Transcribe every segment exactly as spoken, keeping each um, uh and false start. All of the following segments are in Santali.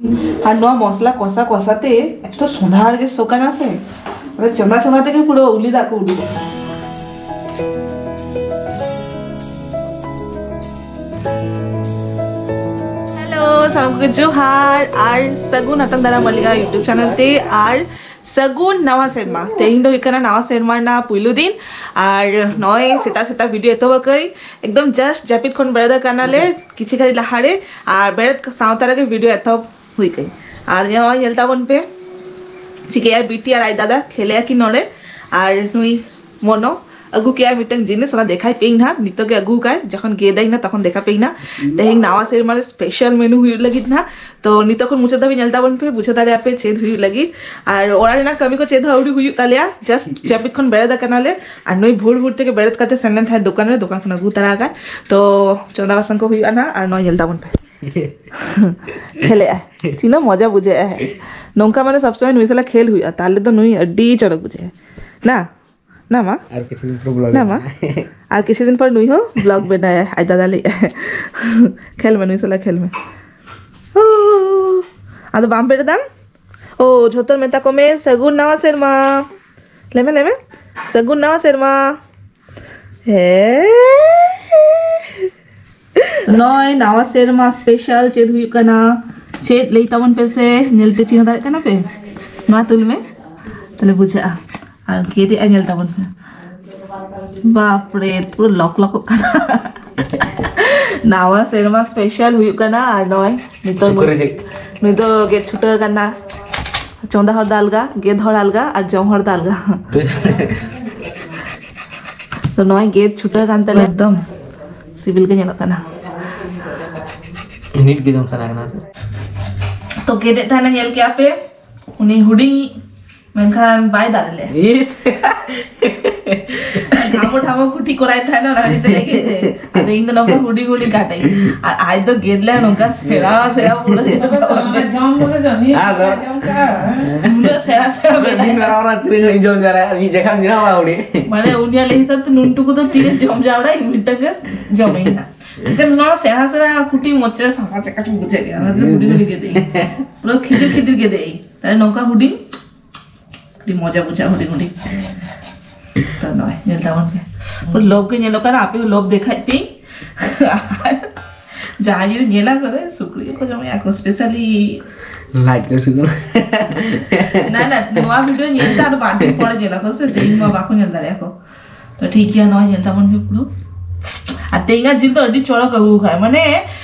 ᱟᱨ ᱱᱚᱣᱟ ᱢᱚᱥᱞᱟ ᱠᱚᱥᱟ ᱠᱚᱥᱟ ᱛᱮ ᱮᱛᱚ ᱥᱚᱸᱫᱷᱟᱲ ᱜᱮ ᱥᱚ ᱠᱟᱱᱟ ᱥᱮ, ᱢᱟᱱᱮ ᱪᱚᱸᱫᱟ ᱪᱚᱸᱫᱟ ᱛᱮᱜᱮ ᱯᱩᱨᱟᱹ ᱩᱞᱤ ᱫᱟᱜ ᱠᱚ ᱩᱰᱩᱠ᱾ ᱦᱮᱞᱳ, ᱥᱟᱱᱟᱢ ᱠᱚᱜᱮ ᱡᱚᱦᱟᱨ ᱟᱨ ᱥᱟᱹᱜᱩᱱ ᱟᱛᱟᱝ ᱫᱟᱨᱟᱢ ᱟᱹᱞᱤᱧᱟᱜ YouTube ᱪᱮᱱᱮᱞ ᱛᱮ᱾ ᱟᱨ ᱥᱟᱹᱜᱩᱱ ᱱᱟᱣᱟ ᱥᱮᱨᱢᱟ᱾ ᱛᱮᱦᱮᱧ ᱫᱚ ᱦᱩᱭᱩᱜ ᱠᱟᱱᱟ ᱱᱟᱣᱟ ᱥᱮᱨᱢᱟ ᱨᱮᱱᱟᱜ ᱯᱩᱭᱞᱩ ᱫᱤᱱ᱾ ᱟᱨ ᱱᱚᱜᱼᱚᱭ ᱥᱮᱛᱟᱜ ᱥᱮᱛᱟᱜ ᱵᱷᱤᱰᱤᱭᱳ ᱮᱛᱚᱦᱚᱵ ᱟᱠᱟᱫᱟᱹᱧ᱾ ᱮᱠᱫᱚᱢ ᱡᱟᱥᱴ ᱡᱟᱹᱯᱤᱫ ᱠᱷᱚᱱ ᱵᱮᱨᱮᱫ ᱟᱠᱟᱱᱟᱞᱮ ᱠᱤᱪᱷᱩ ᱜᱷᱟᱹᱲᱤᱡ ᱞᱟᱦᱟᱨᱮ᱾ ᱟᱨ ᱵᱮᱨᱮᱫ ᱥᱟᱶᱛᱟ ᱨᱮᱜᱮ ᱵᱷᱤᱰᱤᱭᱳ ᱮᱛᱚᱦᱚᱵ ᱦᱩᱭ ᱠᱟᱹᱧ᱾ ᱟᱨ ᱱᱚᱜᱼᱚᱭ ᱧᱮᱞ ᱛᱟᱵᱚᱱ ᱯᱮ, ᱪᱤᱠᱟᱹᱭᱟ ᱵᱤᱴᱤ ᱟᱨ ᱟᱡ ᱫᱟᱫᱟ ᱠᱷᱮᱞᱮᱭᱟ ᱠᱤ ᱱᱚᱰᱮ᱾ ᱟᱨ ᱱᱩᱭ ᱢᱚᱱᱚ ᱟᱹᱜᱩ ᱠᱮᱜᱼᱟᱭ ᱢᱤᱫᱴᱟᱝ ᱡᱤᱱᱤᱥ, ᱚᱱᱟ ᱫᱮᱠᱷᱟᱭ ᱯᱮᱭᱟᱹᱧ ᱱᱟᱦᱟᱜ᱾ ᱱᱤᱛᱚᱜ ᱜᱮ ᱟᱹᱜᱩ ᱠᱟᱭ, ᱡᱚᱠᱷᱚᱱ ᱜᱮᱫᱟᱭ ᱱᱟ ᱛᱚᱠᱷᱚᱱ ᱫᱮᱠᱷᱟ ᱯᱮᱭᱟᱹᱧ ᱱᱟᱦᱟᱜ᱾ ᱛᱮᱦᱮᱧ ᱱᱟᱣᱟ ᱥᱮᱨᱢᱟ ᱨᱮ ᱥᱯᱮᱥᱟᱞ ᱢᱮᱱᱩ ᱦᱩᱭᱩᱜ ᱞᱟᱹᱜᱤᱫ ᱱᱟᱦᱟᱜ᱾ ᱛᱚ ᱱᱤᱛᱚᱜ ᱠᱷᱚᱱ ᱢᱩᱪᱟᱹᱫ ᱫᱷᱟᱹᱵᱤᱡ ᱧᱮᱞ ᱛᱟᱵᱚᱱ ᱯᱮ, ᱵᱩᱡᱷᱟᱹᱣ ᱫᱟᱲᱮᱭᱟᱜᱼᱟ ᱯᱮ ᱪᱮᱫ ᱦᱩᱭᱩᱜ ᱞᱟᱹᱜᱤᱫ᱾ ᱟᱨ ᱚᱲᱟᱜ ᱨᱮᱱᱟᱜ ᱠᱟᱹᱢᱤ ᱠᱚ ᱪᱮᱫ ᱦᱚᱸ ᱟᱹᱣᱨᱤ ᱦᱩᱭᱩᱜ ᱛᱟᱞᱮᱭᱟ, ᱡᱟᱥᱴ ᱡᱟᱹᱯᱤᱫ ᱠᱷᱚᱱ ᱵᱮᱨᱮᱫ ᱟᱠᱟᱱᱟᱞᱮ᱾ ᱟᱨ ᱱᱩᱭ ᱵᱷᱳᱨ ᱵᱷᱳᱨ ᱛᱮᱜᱮ ᱵᱮᱨᱮᱫ ᱠᱟᱛᱮ ᱥᱮᱱ ᱞᱮᱱ ᱛᱟᱦᱮᱸᱫ ᱫᱚᱠᱟᱱ ᱨᱮ, ᱫᱚᱠᱟᱱ ᱠᱷᱚᱱ ᱟᱹᱜᱩ ᱛᱟᱨᱟ ᱟᱠᱟᱫ᱾ ᱛᱚ ᱪᱚᱸᱫᱟ ᱵᱟᱥᱟᱝ ᱠᱚ ᱦᱩᱭᱩᱜᱼᱟ ᱱᱟᱦᱟᱜ, ᱟᱨ ᱱᱚᱜᱼᱚᱭ ᱧᱮᱞ ᱛᱟᱵᱚᱱ ᱯᱮ᱾ ᱠᱷᱮᱞᱮᱜᱼᱟᱭ, ᱛᱤᱱᱟᱹᱜ ᱢᱚᱡᱟ ᱵᱩᱡᱷᱟᱹᱜᱼᱟ᱾ ᱦᱮᱸ, ᱱᱚᱝᱠᱟ ᱢᱟᱱᱮ ᱥᱚᱵ ᱥᱚᱢᱚᱭ ᱱᱩᱭ ᱥᱟᱞᱟᱜ ᱠᱷᱮᱞ ᱦᱩᱭᱩᱜᱼᱟ, ᱛᱟᱦᱞᱮ ᱫᱚ ᱱᱩᱭ ᱟᱹᱰᱤ ᱪᱚᱨᱚᱠ ᱵᱩᱡᱷᱟᱹᱜᱼᱟ᱾ ᱱᱟ, ᱱᱟ ᱢᱟ᱾ ᱟᱨ ᱠᱤᱪᱷᱩ ᱫᱤᱱ ᱯᱚᱨ ᱵᱞᱚᱜ ᱱᱟ ᱢᱟ᱾ ᱟᱨ ᱠᱤᱪᱷᱩ ᱫᱤᱱ ᱯᱚᱨ ᱱᱩᱭ ᱦᱚᱸ ᱵᱞᱚᱜ ᱵᱮᱱᱟᱭᱟᱭ, ᱟᱡ ᱫᱟᱫᱟ ᱞᱟᱹᱭᱮᱜᱼᱟᱭ᱾ ᱠᱷᱮᱞ ᱢᱮ, ᱱᱩᱭ ᱥᱟᱞᱟᱜ ᱠᱷᱮᱞ ᱢᱮ᱾ ᱳ, ᱟᱫᱚ ᱵᱟᱢ ᱵᱮᱨᱮᱫᱟᱢ? ᱳ, ᱡᱷᱚᱛᱚ ᱢᱮᱛᱟ ᱠᱚ ᱢᱮ, ᱥᱟᱹᱜᱩᱱ ᱱᱟᱣᱟ ᱥᱮᱨᱢᱟ᱾ ᱞᱟᱹᱭ ᱢᱮ, ᱞᱟᱹᱭ ᱢᱮ, ᱥᱟᱹᱜᱩᱱ ᱱᱟᱣᱟ ᱥᱮᱨᱢᱟ᱾ ᱦᱮᱸ᱾ ᱱᱚᱜᱼᱚᱭ ᱱᱟᱣᱟ ᱥᱮᱨᱢᱟ ᱥᱯᱮᱥᱟᱞ ᱪᱮᱫ ᱦᱩᱭᱩᱜ ᱠᱟᱱᱟ? ᱪᱮᱫ ᱞᱟᱹᱭ ᱛᱟᱵᱚᱱ ᱯᱮ ᱥᱮ, ᱧᱮᱞᱛᱮ ᱪᱤᱱᱦᱟᱹ ᱫᱟᱲᱮᱭᱟᱜ ᱠᱟᱱᱟ ᱯᱮ? ᱱᱚᱣᱟ ᱛᱩᱞ ᱢᱮ, ᱛᱟᱦᱞᱮ ᱵᱩᱡᱷᱟᱹᱜᱼᱟ᱾ ᱟᱨ ᱜᱮᱫᱮᱜᱼᱟ, ᱧᱮᱞ ᱛᱟᱵᱚᱱ ᱯᱮ᱾ ᱵᱟᱯᱨᱮ, ᱯᱩᱨᱟᱹ ᱞᱚᱠ ᱞᱚᱠᱚᱜ ᱠᱟᱱᱟ᱾ ᱱᱟᱣᱟ ᱥᱮᱨᱢᱟ ᱥᱯᱮᱥᱟᱞ ᱦᱩᱭᱩᱜ ᱠᱟᱱᱟ᱾ ᱟᱨ ᱱᱚᱜᱼᱚᱭ ᱱᱤᱛᱚᱜ ᱥᱩᱠᱨᱤ ᱡᱤᱞ᱾ ᱱᱩᱭ ᱫᱚ ᱜᱮᱫ ᱪᱷᱩᱴᱟᱹᱣ ᱠᱟᱱᱟ᱾ ᱪᱚᱸᱫᱟ ᱦᱚᱲ ᱫᱚ ᱟᱞᱜᱟ, ᱜᱮᱫ ᱦᱚᱲ ᱟᱞᱜᱟ, ᱟᱨ ᱡᱚᱢ ᱦᱚᱲ ᱫᱚ ᱟᱞᱜᱟ᱾ ᱛᱚ ᱱᱚᱜᱼᱚᱭ ᱜᱮᱫ ᱪᱷᱩᱴᱟᱹᱣ ᱠᱟᱱ ᱛᱟᱞᱮ, ᱮᱠᱫᱚᱢ ᱥᱤᱵᱤᱞ ᱜᱮ ᱧᱮᱞᱚᱜ ᱠᱟᱱᱟ᱾ ᱱᱤᱛ ᱜᱮ ᱡᱚᱢ ᱥᱟᱱᱟ ᱠᱟᱱᱟ᱾ ᱛᱚ ᱜᱮᱫᱮᱫ ᱛᱟᱦᱮᱱᱟ, ᱧᱮᱞ ᱠᱮᱜᱼᱟ ᱯᱮ, ᱩᱱᱤ ᱦᱩᱰᱤᱧ, ᱢᱮᱱᱠᱷᱟᱱ ᱵᱟᱭ ᱫᱟᱞ ᱞᱮ᱾ ᱤᱥ᱾ ᱰᱷᱟᱢᱚ ᱰᱷᱟᱢᱚ ᱠᱩᱴᱷᱤ ᱠᱚᱨᱟᱭ ᱛᱟᱦᱮᱱᱟ, ᱚᱱᱟ ᱠᱷᱟᱹᱛᱤᱨ ᱛᱮ ᱞᱟᱹᱜᱤᱫ ᱛᱮ᱾ ᱟᱫᱚ ᱤᱧ ᱫᱚ ᱱᱚᱝᱠᱟ ᱦᱩᱰᱤᱧ ᱦᱩᱰᱤᱧ ᱠᱟᱴᱟᱭ᱾ ᱟᱨ ᱟᱡ ᱫᱚ ᱜᱮᱫ ᱞᱮ ᱱᱚᱝᱠᱟ ᱥᱮᱬᱟ ᱥᱮᱬᱟ ᱯᱩᱨᱟᱹ ᱡᱚᱢ ᱵᱚᱞᱮ ᱡᱚᱢ ᱟᱫᱚ ᱡᱚᱢ ᱠᱟᱜᱼᱟ᱾ ᱩᱱᱟᱹᱜ ᱥᱮᱬᱟ ᱥᱮᱬᱟ ᱢᱤᱫ ᱫᱤᱱ ᱫᱚ ᱚᱱᱟ ᱛᱤᱱᱟᱹᱜ ᱜᱷᱟᱹᱲᱤᱡ ᱡᱚᱢ ᱡᱟᱣᱨᱟᱭᱟ, ᱢᱤᱫ ᱡᱟᱭᱜᱟᱢ ᱡᱚᱢᱟ ᱩᱱᱤ᱾ ᱢᱟᱱᱮ ᱩᱱᱤᱭᱟᱜ ᱞᱟᱹᱭ ᱦᱤᱥᱟᱹᱵ ᱛᱮ ᱱᱩᱱᱴᱩᱠᱩ ᱫᱚ ᱛᱤᱨᱮ ᱡᱚᱢ ᱡᱟᱣᱨᱟᱭ, ᱢᱤᱫᱴᱟᱝ ᱜᱮ ᱡᱚᱢᱟᱹᱧ ᱦᱟᱸᱜ᱾ ᱮᱱᱠᱷᱟᱱ ᱱᱚᱣᱟ ᱥᱮᱬᱟ ᱥᱮᱬᱟ ᱠᱩᱴᱤ ᱢᱚᱪᱟ ᱥᱟᱯᱷᱟ ᱪᱮᱫ ᱠᱟ ᱪᱚᱝ ᱵᱩᱡᱷᱟᱹᱜ ᱜᱮᱭᱟ, ᱚᱱᱟᱛᱮ ᱦᱩᱰᱤᱧ ᱦᱩᱰᱤᱧ ᱜᱮᱫᱮᱜ ᱟᱹᱧ᱾ ᱯᱩᱨᱟᱹ ᱠᱷᱤᱫᱤᱨ ᱠᱷᱤᱫᱤᱨ ᱜᱮᱫᱮᱜ ᱟᱹᱧ᱾ ᱛᱟᱦᱞᱮ ᱱᱚᱝᱠᱟ ᱦᱩᱰᱤᱧ, ᱟᱹᱰᱤ ᱢᱚᱡᱟ ᱵᱩᱡᱷᱟᱹᱜᱼᱟ ᱦᱩᱰᱤᱧ ᱦᱩᱰᱤᱧ᱾ ᱛᱚ ᱱᱚᱜᱼᱚᱭ ᱧᱮᱞ ᱛᱟᱵᱚᱱ ᱯᱮ, ᱯᱩᱨᱟᱹ ᱞᱚᱵ ᱜᱮ ᱧᱮᱞᱚᱜ ᱠᱟᱱᱟ᱾ ᱟᱯᱮ ᱦᱚᱸ ᱞᱚᱵ ᱫᱮᱠᱷᱟᱡ ᱯᱮ᱾ ᱡᱟᱦᱟᱸᱭ ᱡᱩᱫᱤ ᱧᱮᱞᱟ ᱠᱚᱨᱮ ᱥᱩᱠᱨᱤ ᱠᱚ ᱡᱚᱢᱮᱜᱼᱟ ᱠᱚ, specially ᱞᱟᱡ ᱠᱚ ᱥᱩᱫᱷᱩ᱾ ᱱᱟ, ᱱᱟ, ᱱᱚᱣᱟ video ᱧᱮᱞ ᱛᱮ ᱟᱨ ᱵᱟᱨ ᱫᱤᱱ ᱯᱚᱨᱮ ᱧᱮᱞᱟ ᱠᱚ ᱥᱮ, ᱛᱮᱦᱮᱧ ᱢᱟ ᱵᱟᱠᱚ ᱧᱮᱞ ᱫᱟᱲᱮᱭᱟᱜᱼᱟ ᱠᱚ᱾ ᱛᱚ ᱴᱷᱤᱠ ᱜᱮᱭᱟ, ᱱᱚᱣᱟ ᱧᱮᱞ ᱛᱟᱵᱚᱱ ᱯᱮ ᱯᱩᱨᱟᱹ᱾ ᱟᱨ ᱛᱮᱦᱮᱧᱟᱜ ᱡᱤᱞ ᱫᱚ ᱟᱹᱰᱤ ᱪᱚᱨᱚᱠ ᱟᱹᱜᱩ ᱠᱟᱜᱼᱟ, ᱢᱟᱱᱮ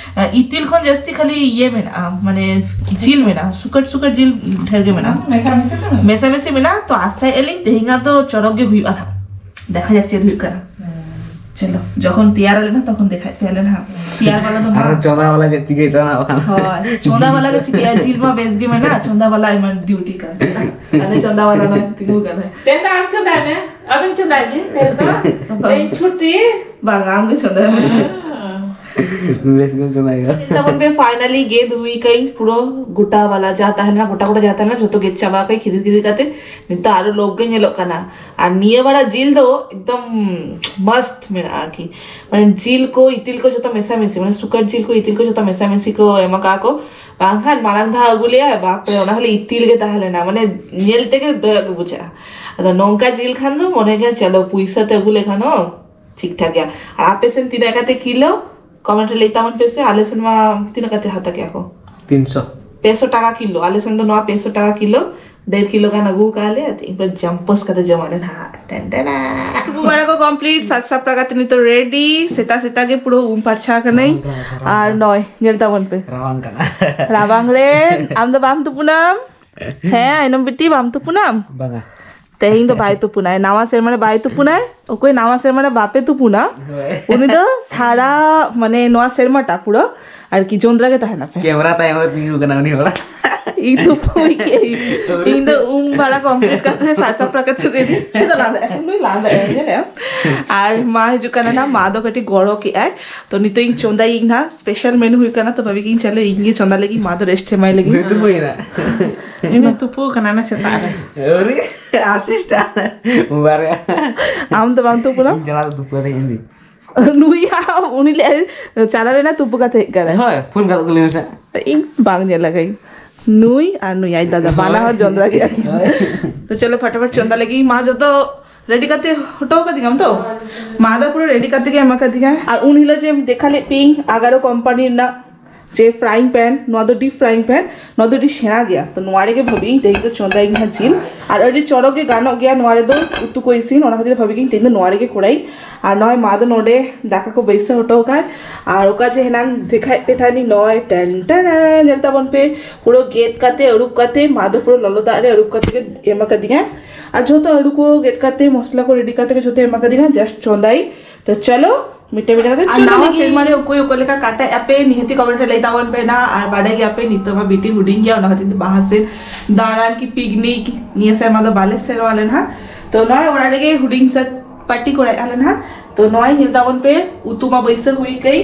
ᱤᱛᱤᱞ ᱠᱷᱚᱱ ᱡᱟᱹᱥᱛᱤ ᱠᱷᱟᱹᱞᱤ ᱤᱭᱟᱹ ᱢᱮᱱᱟᱜᱼᱟ, ᱢᱟᱱᱮ ᱡᱤᱞ ᱢᱮᱱᱟᱜᱼᱟ, ᱥᱩᱠᱟᱹᱴ ᱥᱩᱠᱟᱹᱴ ᱡᱤᱞ ᱰᱷᱮᱨ ᱜᱮ ᱢᱮᱱᱟᱜᱼᱟ, ᱢᱮᱥᱟ ᱢᱮᱥᱟ ᱢᱮᱱᱟᱜᱼᱟ᱾ ᱛᱚ ᱟᱥᱟᱭᱮᱫᱼᱟ ᱞᱤᱧ ᱛᱮᱦᱮᱧᱟᱜ ᱫᱚ ᱪᱚᱨᱚᱠ ᱜᱮ ᱦᱩᱭᱩᱜᱼᱟ ᱱᱟᱦᱟᱜ, ᱫᱮᱠᱷᱟ ᱡᱟᱠ ᱪᱮᱫ ᱦᱩᱭᱩᱜ ᱠᱟᱱᱟ᱾ ᱪᱚᱞᱚ, ᱡᱚᱠᱷᱚᱱ ᱛᱮᱭᱟᱨ ᱟᱞᱮ ᱱᱟᱦᱟᱜ ᱛᱚᱠᱷᱚᱱ ᱫᱮᱠᱷᱟᱭ ᱯᱮᱭᱟᱞᱮ ᱱᱟᱦᱟᱜ᱾ ᱛᱮᱭᱟᱨ ᱵᱟᱞᱟ ᱫᱚ ᱟᱨᱚ ᱢᱟ᱾ ᱪᱚᱸᱫᱟ ᱵᱟᱞᱟ ᱪᱮᱫ ᱪᱤᱠᱟᱹᱭ ᱛᱟᱵᱚᱱᱟ ᱵᱟᱠᱷᱟᱱ? ᱦᱳᱭ, ᱪᱚᱸᱫᱟ ᱵᱟᱞᱟ ᱜᱮ ᱪᱤᱠᱟᱹᱭᱟ, ᱡᱤᱞ ᱢᱟ ᱵᱮᱥ ᱜᱮ ᱢᱮᱱᱟᱜᱼᱟ, ᱪᱚᱸᱫᱟ ᱵᱟᱞᱟ ᱮᱢᱟᱱ ᱰᱤᱭᱩᱴᱤ ᱠᱟᱱ ᱛᱟᱭᱟ᱾ ᱟᱞᱮ ᱪᱚᱸᱫᱟ ᱵᱟᱞᱟ ᱱᱚᱜᱼᱚᱭ ᱛᱤᱸᱜᱩ ᱠᱟᱱᱟᱭ᱾ ᱛᱮᱦᱮᱧ ᱫᱚ ᱟᱢ ᱪᱚᱸᱫᱟᱭ ᱢᱮ, ᱟᱵᱮᱱ ᱪᱚᱸᱫᱟᱭ ᱢᱮ, ᱛᱮᱦᱮᱧ ᱫᱚ ᱤᱧ ᱪᱷᱩᱴᱤ᱾ ᱵᱟᱝ, ᱟᱢ ᱜᱮ ᱪᱚᱸᱫᱟᱭ ᱢᱮ᱾ ᱵᱮᱥ ᱜᱮᱢ ᱪᱚᱸᱫᱟᱭ ᱜᱮᱭᱟ᱾ ᱛᱟᱵᱚᱱ ᱯᱮ, finally ᱜᱮᱫ ᱦᱩᱭ ᱠᱟᱹᱧ ᱯᱩᱨᱟᱹ ᱜᱚᱴᱟ ᱵᱟᱞᱟ, ᱡᱟᱦᱟᱸ ᱛᱟᱦᱮᱸ ᱞᱮᱱᱟ ᱜᱚᱴᱟ ᱜᱚᱴᱟ, ᱡᱟᱦᱟᱸ ᱛᱟᱦᱮᱸ ᱞᱮᱱᱟ ᱡᱷᱚᱛᱚ ᱜᱮᱫ ᱪᱟᱵᱟ ᱠᱟᱹᱧ ᱠᱷᱤᱫᱤᱨ ᱠᱷᱤᱫᱤᱨ ᱠᱟᱛᱮ᱾ ᱱᱤᱛᱚᱜ ᱟᱨᱚ ᱞᱳᱵᱷ ᱜᱮ ᱧᱮᱞᱚᱜ ᱠᱟᱱᱟ᱾ ᱟᱨ ᱱᱤᱭᱟᱹ ᱵᱟᱨᱟ ᱡᱤᱞ ᱫᱚ ᱮᱠᱫᱚᱢ ᱢᱟᱥᱛ ᱢᱮᱱᱟᱜᱼᱟ ᱟᱨᱠᱤ, ᱢᱟᱱᱮ ᱡᱤᱞ ᱠᱚ ᱤᱛᱤᱞ ᱠᱚ ᱡᱷᱚᱛᱚ ᱢᱮᱥᱟᱢᱤᱥᱤ, ᱢᱟᱱᱮ ᱥᱩᱠᱟᱹᱨ ᱡᱤᱞ ᱠᱚ ᱤᱛᱤᱞ ᱠᱚ ᱡᱷᱚᱛᱚ ᱢᱮᱥᱟᱢᱤᱥᱤ ᱠᱚ ᱮᱢ ᱟᱠᱟᱫ ᱠᱚ᱾ ᱵᱟᱝᱠᱷᱟᱱ ᱢᱟᱲᱟᱝ ᱫᱷᱟᱣ ᱟᱹᱜᱩ ᱞᱮᱜᱼᱟᱭ, ᱵᱟᱯᱨᱮ, ᱚᱱᱟ ᱠᱷᱟᱹᱞᱤ ᱤᱛᱤᱞ ᱜᱮ ᱛᱟᱦᱮᱸ ᱞᱮᱱᱟ, ᱢᱟᱱᱮ ᱧᱮᱞ ᱛᱮᱜᱮ ᱫᱚᱭᱚᱜ ᱜᱮ ᱵᱩᱡᱷᱟᱹᱜᱼᱟ᱾ ᱟᱫᱚ ᱱᱚᱝᱠᱟ ᱡᱤᱞ ᱠᱷᱟᱱ ᱫᱚ ᱢᱚᱱᱮ ᱜᱮ ᱪᱚᱞᱚ ᱯᱩᱭᱥᱟᱹ ᱛᱮ ᱟᱹᱜᱩ ᱞᱮᱠᱷᱟᱱ ᱦᱚᱸ ᱴᱷᱤᱠ ᱴᱷᱟᱠ ᱜᱮᱭᱟ᱾ ᱟᱨ ᱟᱯᱮ ᱥᱮᱱ ᱛᱤᱱᱟᱹᱜ ᱠᱟᱛᱮ ᱠᱤᱞᱳ? ᱠᱚᱢᱮᱱᱴ ᱨᱮ ᱞᱟᱹᱭ ᱛᱟᱵᱚᱱ ᱯᱮ ᱥᱮ, ᱟᱞᱮ ᱥᱮᱱ ᱢᱟ ᱛᱤᱱᱟᱹᱜ ᱠᱟᱛᱮ ᱦᱟᱛᱟᱣ ᱠᱮᱜᱼᱟ ᱠᱚ? ᱛᱤᱱᱥᱚ᱾ ᱯᱮᱥᱚ ᱴᱟᱠᱟ ᱠᱤᱞᱳ, ᱟᱞᱮ ᱥᱮᱱ ᱫᱚ ᱱᱚᱣᱟ ᱯᱮᱥᱚ ᱴᱟᱠᱟ ᱠᱤᱞᱳ, ᱰᱮᱲ ᱠᱤᱞᱳ ᱜᱟᱱ ᱟᱹᱜᱩ ᱠᱟᱜ ᱞᱮ, ᱟᱫᱚ ᱤᱧ ᱯᱩᱨᱟᱹ ᱡᱟᱢᱯᱚᱥ ᱠᱟᱛᱮ ᱡᱚᱢᱟᱜ ᱞᱮ ᱱᱟᱦᱟᱜ᱾ ᱴᱮᱱ ᱴᱮᱱᱟ᱾ ᱛᱩᱯᱩ ᱵᱟᱲᱟ ᱠᱚ complete, ᱥᱟᱡᱽ ᱥᱟᱯᱲᱟᱣ ᱠᱟᱛᱮ ᱱᱤᱛᱚᱜ ready, ᱥᱮᱛᱟᱜ ᱥᱮᱛᱟᱜ ᱜᱮ ᱯᱩᱨᱟᱹ ᱩᱢ ᱯᱷᱟᱨᱪᱟ ᱠᱟᱹᱱᱟᱹᱧ᱾ ᱨᱟᱵᱟᱝ ᱠᱟᱱᱟ, ᱨᱟᱵᱟᱝ ᱟᱨ ᱠᱟᱱᱟ᱾ ᱱᱚᱜᱼᱚᱭ ᱧᱮᱞ ᱛᱟᱵᱚᱱ ᱯᱮ, ᱨᱟᱵᱟᱝ ᱠᱟᱱᱟ᱾ ᱨᱟᱵᱟᱝ ᱨᱮ ᱟᱢ ᱫᱚ ᱵᱟᱢ ᱛᱩᱯᱩᱱᱟᱢ? ᱦᱮᱸ, ᱟᱭᱱᱚᱢ ᱵᱤᱴᱤ, ᱵᱟᱢ ᱛᱩᱯᱩᱱᱟᱢ? ᱵᱟᱝᱟ᱾ ᱛᱮᱦᱮᱧ ᱫᱚ ᱵᱟᱭ ᱛᱩᱯᱩᱱᱟᱭ, ᱱᱟᱣᱟ ᱥᱮᱨᱢᱟ ᱨᱮ ᱵᱟᱭ ᱛᱩᱯᱩᱱᱟᱭ᱾ ᱚᱠᱚᱭ ᱱᱟᱣᱟ ᱥᱮᱨᱢᱟ ᱨᱮ ᱵᱟᱯᱮ ᱛᱩᱯᱩᱱᱟ, ᱦᱳᱭ᱾ ᱩᱱᱤ ᱫᱚ ᱥᱟᱨᱟ, ᱢᱟᱱᱮ ᱱᱚᱣᱟ ᱥᱮᱨᱢᱟ ᱴᱟ ᱯᱩᱨᱟᱹ ᱟᱨᱠᱤ ᱡᱚᱸᱫᱽᱨᱟ ᱜᱮ ᱛᱟᱦᱮᱱᱟ ᱯᱮ᱾ ᱠᱮᱢᱨᱟ ᱛᱟᱭᱚᱢ ᱨᱮ ᱛᱤᱸᱜᱩ ᱠᱟᱱᱟ ᱩᱱᱤ ᱦᱚᱲ᱾ ᱤᱧ ᱛᱩᱯᱩᱭ ᱠᱮ, ᱤᱧ ᱫᱚ ᱩᱢ ᱵᱟᱲᱟ complete ᱠᱟᱛᱮ ᱥᱟᱡᱽ ᱥᱟᱯᱲᱟᱣ ᱠᱟᱛᱮ ready᱾ ᱤᱧ ᱫᱚ ᱞᱟᱸᱫᱟᱭ, ᱱᱩᱭ ᱞᱟᱸᱫᱟᱭ, ᱧᱮᱞᱮᱜᱼᱟᱢ? ᱟᱨ ᱢᱟ ᱦᱤᱡᱩᱜ ᱠᱟᱱᱟ ᱱᱟ, ᱢᱟ ᱫᱚ ᱠᱟᱹᱴᱤᱡ ᱜᱚᱲᱚ ᱠᱮᱜᱼᱟᱭ᱾ ᱛᱚ ᱱᱤᱛᱚᱜ ᱤᱧ ᱪᱚᱸᱫᱟᱭᱟᱹᱧ ᱱᱟ, special menu ᱦᱩᱭᱩᱜ ᱠᱟᱱᱟ᱾ ᱛᱚ ᱵᱷᱟᱵᱤ ᱠᱤᱧ ᱪᱟᱞᱚ ᱤᱧ ᱜᱮ ᱪᱚᱸᱫᱟ ᱞᱟᱹᱜᱤᱫ, ᱢᱟ ᱫᱚ rest ᱮᱢᱟᱭ ᱞᱟᱹᱜᱤᱫ᱾ ᱱᱩᱭ ᱫᱚ ᱦᱩᱭᱱᱟ᱾ ᱤᱧ ᱫᱚ ᱛᱩᱯᱩ ᱠᱟᱱᱟ ᱱᱟ ᱥᱮᱛᱟᱜ ᱨᱮ᱾ ᱟᱹᱣᱨᱤ, assistant᱾ ᱵᱟᱨᱭᱟ᱾ ᱟᱢ ᱫᱚ ᱵᱟᱢ ᱛᱩᱯᱩᱱᱟ? ᱤᱧ ᱪᱟᱞᱟᱣ ᱛᱩᱯᱩ ᱠᱟᱛᱮ ᱤᱧ ᱤᱫᱤ᱾ ᱱᱩᱭ ᱩᱱᱤ ᱞᱟᱹᱭ ᱪᱟᱞᱟᱣ ᱞᱮᱱᱟ, ᱛᱩᱯᱩ ᱠᱟᱛᱮ ᱦᱮᱡ ᱠᱟᱱᱟᱭ᱾ ᱦᱳᱭ, ᱯᱷᱳᱱ ᱜᱟᱱᱚᱜ ᱛᱟᱹᱞᱤᱧ ᱢᱮᱥᱮ᱾ ᱤᱧ ᱵᱟᱝ ᱧᱮᱞ ᱟᱠᱟᱫᱟᱹᱧ᱾ ᱱᱩᱭ ᱟᱨ ᱱᱩᱭ ᱟᱡ ᱫᱟᱫᱟ ᱵᱟᱱᱟ ᱦᱚᱲ ᱡᱚᱸᱫᱽᱨᱟ ᱠᱮᱫᱟ ᱠᱤᱱ᱾ ᱛᱚ ᱪᱚᱞᱚ ᱯᱷᱟᱴᱟᱯᱷᱟᱴ ᱪᱚᱸᱫᱟ ᱞᱟᱹᱜᱤᱫ᱾ ᱢᱟ ᱡᱚᱛᱚ ᱨᱮᱰᱤ ᱠᱟᱛᱮ ᱦᱚᱴᱚ ᱠᱟᱫᱤᱧᱟᱢ ᱛᱚ? ᱢᱟ ᱫᱚ ᱯᱩᱨᱟᱹ ᱨᱮᱰᱤ ᱠᱟᱛᱮ ᱜᱮ ᱮᱢ ᱟᱠᱟᱫᱤᱧᱟ᱾ ᱟᱨ ᱩᱱ ᱦᱤᱞᱳᱜ ᱡᱮ ᱫᱮᱠᱷᱟ ᱞᱮᱫ ᱯᱮᱭᱟᱹᱧ ᱟᱜᱟᱨᱳ ᱠᱳᱢᱯᱟᱱᱤ ᱨᱮᱱᱟᱜ ᱡᱮ ᱯᱷᱨᱟᱭᱤᱝ ᱯᱮᱱ, ᱱᱚᱣᱟ ᱫᱚ ᱰᱤᱯ ᱯᱷᱨᱟᱭᱤᱝ ᱯᱮᱱ, ᱱᱚᱣᱟ ᱫᱚ ᱟᱹᱰᱤ ᱥᱮᱬᱟ ᱜᱮᱭᱟ᱾ ᱛᱚ ᱱᱚᱣᱟ ᱨᱮᱜᱮ ᱵᱷᱟᱵᱤᱭᱟᱹᱧ ᱛᱮᱦᱮᱧ ᱫᱚ ᱪᱚᱸᱫᱟᱭᱟᱹᱧ ᱦᱟᱸᱜ ᱡᱤᱞ᱾ ᱟᱨ ᱟᱹᱰᱤ ᱪᱚᱨᱚᱠ ᱜᱮ ᱜᱟᱱᱚᱜ ᱜᱮᱭᱟ ᱱᱚᱣᱟ ᱨᱮᱫᱚ ᱩᱛᱩ ᱠᱚ ᱤᱥᱤᱱ, ᱚᱱᱟ ᱠᱷᱟᱹᱛᱤᱨ ᱛᱮ ᱵᱷᱟᱵᱤᱭᱟᱹᱧ ᱛᱮᱦᱮᱧ ᱫᱚ ᱱᱚᱣᱟ ᱨᱮᱜᱮ ᱠᱚᱨᱟᱭᱟᱹᱧ᱾ ᱟᱨ ᱱᱚᱜᱼᱚᱭ ᱢᱟ ᱫᱚ ᱱᱚᱰᱮ ᱫᱟᱠᱟ ᱠᱚ ᱵᱟᱹᱭᱥᱟᱹᱣ ᱦᱚᱴᱚ ᱟᱠᱟᱫ᱾ ᱟᱨ ᱚᱠᱟ ᱡᱮ ᱦᱮᱱᱟᱝ ᱫᱮᱠᱷᱟᱭᱮᱫ ᱯᱮ ᱛᱟᱦᱮᱱᱤᱧ ᱱᱚᱜᱼᱚᱭ ᱴᱮᱱ ᱴᱮᱱ, ᱧᱮᱞ ᱛᱟᱵᱚᱱ ᱯᱮ, ᱯᱩᱨᱟᱹ ᱜᱮᱫ ᱠᱟᱛᱮ ᱟᱹᱨᱩᱵ ᱠᱟᱛᱮ ᱢᱟ ᱫᱚ ᱯᱩᱨᱟᱹ ᱞᱚᱞᱚ ᱫᱟᱜ ᱨᱮ ᱟᱹᱨᱩᱵ ᱠᱟᱛᱮ ᱜᱮ ᱮᱢ ᱟᱠᱟᱫᱤᱧᱟ᱾ ᱟᱨ ᱡᱷᱚᱛᱚ ᱟᱹᱞᱩ ᱠᱚ ᱜᱮᱫ ᱠᱟᱛᱮ ᱢᱚᱥᱞᱟ ᱠᱚ ᱨᱮᱰᱤ ᱠᱟᱛᱮ ᱜᱮ ᱡᱷᱚᱛᱚ ᱮᱢ ᱟᱠᱟᱫᱤᱧᱟ, ᱡᱟᱥᱴ ᱪᱚᱸᱫᱟᱭ᱾ ᱛᱚ ᱪᱚᱞᱚ ᱢᱤᱫᱴᱮᱱ ᱢᱤᱫᱴᱮᱱ ᱠᱟᱛᱮ ᱟᱨ ᱪᱚᱸᱫᱟ ᱱᱟᱣᱟ ᱞᱮᱜᱮ᱾ ᱥᱮᱨᱢᱟ ᱨᱮ ᱚᱠᱚᱭ ᱚᱠᱟ ᱞᱮᱠᱟ ᱠᱟᱴᱟᱭ ᱟᱯᱮ ᱱᱤᱦᱟᱹᱛᱤ ᱠᱚᱢᱮᱱᱴ ᱨᱮ ᱞᱟᱹᱭ ᱛᱟᱵᱚᱱ ᱯᱮ ᱱᱟ᱾ ᱟᱨ ᱵᱟᱰᱟᱭ ᱜᱮᱭᱟ ᱯᱮ ᱱᱤᱛᱚᱜ ᱢᱟ ᱵᱤᱴᱤ ᱦᱩᱰᱤᱧ ᱜᱮᱭᱟ, ᱚᱱᱟ ᱠᱷᱟᱹᱛᱤᱨ ᱛᱮ ᱵᱟᱦᱟ ᱥᱮᱫ ᱫᱟᱬᱟᱱ ᱠᱤ ᱯᱤᱠᱱᱤᱠ ᱱᱤᱭᱟᱹ ᱥᱮᱨᱢᱟ ᱫᱚ ᱵᱟᱞᱮ ᱥᱮᱱᱚᱜᱼᱟ ᱞᱮ ᱱᱟᱦᱟᱜ᱾ ᱛᱚ ᱱᱚᱜᱼᱚᱭ ᱚᱲᱟᱜ ᱨᱮᱜᱮ ᱦᱩᱰᱤᱧ ᱥᱮ ᱯᱟᱨᱴᱤ ᱠᱚᱨᱟᱭᱮᱫᱼᱟ ᱞᱮ ᱱᱟᱦᱟᱜ᱾ ᱛᱚ ᱱᱚᱜᱼᱚᱭ ᱧᱮᱞ ᱛᱟᱵᱚᱱ ᱯᱮ, ᱩᱛᱩ ᱢᱟ ᱵᱟᱹᱭᱥᱟᱹᱣ ᱦᱩᱭ ᱠᱟᱹᱭ᱾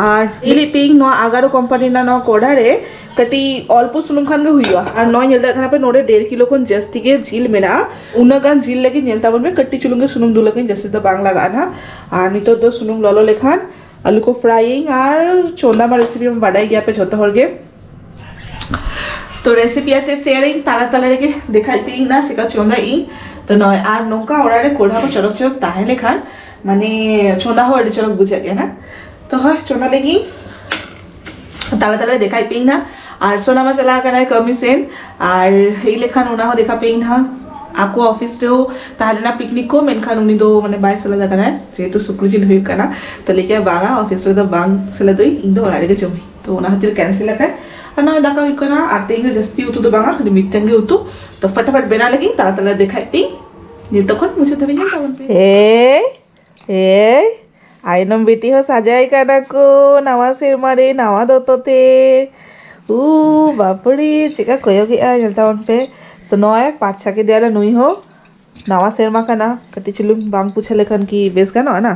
ᱟᱨ ᱤᱞᱤ ᱯᱤᱝ ᱱᱚᱣᱟ ᱟᱜᱟᱨᱳ ᱠᱳᱢᱯᱟᱱᱤ ᱨᱮᱱᱟᱜ ᱱᱚᱣᱟ ᱠᱚᱲᱦᱟ ᱨᱮ ᱠᱟᱹᱴᱤᱡ ᱚᱞᱯᱚ ᱥᱩᱱᱩᱢ ᱠᱷᱟᱱ ᱜᱮ ᱦᱩᱭᱩᱜᱼᱟ᱾ ᱟᱨ ᱱᱚᱜᱼᱚᱭ ᱧᱮᱞ ᱫᱟᱲᱮᱭᱟᱜ ᱠᱟᱱᱟ ᱯᱮ, ᱱᱚᱰᱮ ᱰᱮᱲ ᱠᱤᱞᱳ ᱠᱷᱚᱱ ᱡᱟᱹᱥᱛᱤ ᱜᱮ ᱡᱤᱞ ᱢᱮᱱᱟᱜᱼᱟ᱾ ᱩᱱᱟᱹᱜ ᱜᱟᱱ ᱡᱤᱞ ᱞᱟᱹᱜᱤᱫ ᱧᱮᱞ ᱛᱟᱵᱚᱱ ᱯᱮ, ᱠᱟᱹᱴᱤᱡ ᱪᱩᱞᱩᱝ ᱜᱮ ᱥᱩᱱᱩᱢ ᱫᱩᱞ ᱟᱹᱧ, ᱡᱟᱹᱥᱛᱤ ᱫᱚ ᱵᱟᱝ ᱞᱟᱜᱟᱜᱼᱟ ᱱᱟᱦᱟᱜ᱾ ᱟᱨ ᱱᱤᱛᱚᱜ ᱫᱚ ᱥᱩᱱᱩᱢ ᱞᱚᱞᱚ ᱞᱮᱠᱷᱟᱱ ᱟᱹᱞᱩ ᱠᱚ ᱯᱷᱨᱟᱭᱤᱧ᱾ ᱟᱨ ᱪᱚᱸᱫᱟ ᱢᱟ ᱨᱮᱥᱤᱯᱤ ᱢᱟ ᱵᱟᱰᱟᱭ ᱜᱮᱭᱟ ᱯᱮ ᱡᱷᱚᱛᱚ ᱦᱚᱲ ᱜᱮ᱾ ᱛᱚ ᱨᱮᱥᱤᱯᱤ ᱟᱨ ᱪᱮᱫ ᱥᱮᱭᱟᱨᱤᱧ ᱛᱟᱞᱟ ᱛᱟᱞᱟ ᱨᱮᱜᱮ ᱫᱮᱠᱷᱟᱭ ᱯᱮ ᱤᱧ ᱱᱟ ᱪᱮᱠᱟ ᱪᱚᱸᱫᱟᱭ ᱤᱧ᱾ ᱛᱚ ᱱᱚᱜᱼᱚᱭ ᱟᱨ ᱱᱚᱝᱠᱟ ᱚᱲᱟᱜ ᱨᱮ ᱠᱚᱲᱦᱟ ᱠᱚ ᱪᱚᱨᱚᱠ ᱪᱚᱨᱚᱠ ᱛᱟᱦᱮᱸ ᱞᱮᱠᱷᱟᱱ ᱢᱟᱱᱮ ᱪᱚᱸᱫᱟ ᱦᱚᱸ ᱟᱹᱰᱤ ᱪᱚᱨᱚᱠ ᱵᱩᱡᱷᱟᱹᱜ ᱜᱮᱭᱟ ᱱᱟ᱾ ᱛᱚ ᱦᱳᱭ ᱪᱚᱸᱫᱟ ᱞᱟᱹᱜᱤᱫ ᱛᱟᱞᱟ ᱛᱟᱞᱟ ᱨᱮ ᱫᱮᱠᱷᱟᱭ ᱯᱮ ᱤᱧ ᱱᱟ᱾ ᱟᱨ ᱥᱳᱱᱟ ᱢᱟ ᱪᱟᱞᱟᱣ ᱠᱟᱱᱟᱭ ᱠᱟᱹᱢᱤ ᱥᱮᱱ, ᱟᱨ ᱦᱮᱡ ᱞᱮᱠᱷᱟᱱ ᱚᱱᱟ ᱦᱚᱸ ᱫᱮᱠᱷᱟ ᱯᱮ ᱤᱧ ᱱᱟ᱾ ᱟᱠᱚ ᱚᱯᱷᱤᱥ ᱨᱮᱦᱚᱸ ᱛᱟᱦᱮᱸ ᱞᱮᱱᱟ ᱯᱤᱠᱱᱤᱠ ᱠᱚ, ᱢᱮᱱᱠᱷᱟᱱ ᱩᱱᱤ ᱫᱚ ᱢᱟᱱᱮ ᱵᱟᱭ ᱥᱮᱞᱮᱫ ᱟᱠᱟᱱᱟᱭ, ᱡᱮᱦᱮᱛᱩ ᱥᱩᱠᱨᱤ ᱡᱤᱞ ᱦᱩᱭᱩᱜ ᱠᱟᱱᱟ᱾ ᱛᱚ ᱞᱟᱹᱭ ᱠᱮᱫᱟ, "ᱵᱟᱝᱟ, ᱚᱯᱷᱤᱥ ᱨᱮᱫᱚ ᱵᱟᱝ ᱥᱮᱞᱮᱫᱚᱜ ᱤᱧ, ᱤᱧ ᱫᱚ ᱚᱲᱟᱜ ᱨᱮᱜᱮ ᱡᱚᱢ ᱤᱧ᱾" ᱛᱚ ᱚᱱᱟ ᱠᱷᱟᱹᱛᱤᱨ ᱠᱮᱱᱥᱮᱞ ᱟᱠᱟᱫ᱾ ᱟᱨ ᱱᱚᱜᱼᱚᱭ ᱫᱟᱠᱟ ᱦᱩᱭᱩᱜ ᱠᱟᱱᱟ᱾ ᱟᱨ ᱛᱮᱦᱮᱧ ᱫᱚ ᱡᱟᱹᱥᱛᱤ ᱩᱛᱩ ᱫᱚ ᱵᱟᱝᱟ, ᱠᱷᱟᱹᱞᱤ ᱢᱤᱫᱴᱟᱝ ᱜᱮ ᱩᱛᱩ᱾ ᱛᱚ ᱯᱷᱟᱴᱟᱯᱷᱟᱴ ᱵᱮᱱᱟᱣ ᱞᱟᱹᱜᱤᱫ ᱛᱟᱲᱟ ᱛᱟᱲᱟ ᱫᱮᱠᱷᱟᱭ ᱯᱮ᱾ ᱱᱤᱛᱚᱜ ᱠᱷᱚᱱ ᱢᱩᱪᱟᱹᱫ ᱫᱷᱟᱹᱵᱤᱡ ᱧᱮᱞ ᱛᱟᱵᱚᱱ ᱯᱮ᱾ ᱮᱭ, ᱮᱭ, ᱟᱭᱱᱚᱢ ᱵᱤᱴᱤ ᱦᱚᱸ ᱥᱟᱡᱟᱭ ᱠᱟᱱᱟ ᱠᱚ ᱱᱟᱣᱟ ᱥᱮᱨᱢᱟ ᱨᱮ ᱱᱟᱣᱟ ᱫᱚᱛᱚ ᱛᱮ᱾ ᱩ, ᱵᱟᱯᱲᱮ, ᱪᱮᱫᱠᱟ ᱠᱚᱭᱚᱜᱮᱜᱼᱟᱭ, ᱧᱮᱞ ᱛᱟᱵᱚᱱ ᱯᱮ᱾ ᱛᱚ ᱱᱚᱜᱼᱚᱭ ᱯᱟᱨᱪᱷᱟ ᱠᱮᱫᱮᱭᱟᱞᱮ ᱱᱩᱭ ᱦᱚᱸ᱾ ᱱᱟᱣᱟ ᱥᱮᱨᱢᱟ ᱠᱟᱱᱟ, ᱠᱟᱹᱴᱤᱡ ᱪᱩᱞᱩᱝ ᱵᱟᱝ ᱯᱩᱪᱷᱟᱹ ᱞᱮᱠᱷᱟᱱ ᱠᱤ ᱵᱮᱥ ᱜᱟᱱᱚᱜᱼᱟ ᱱᱟ?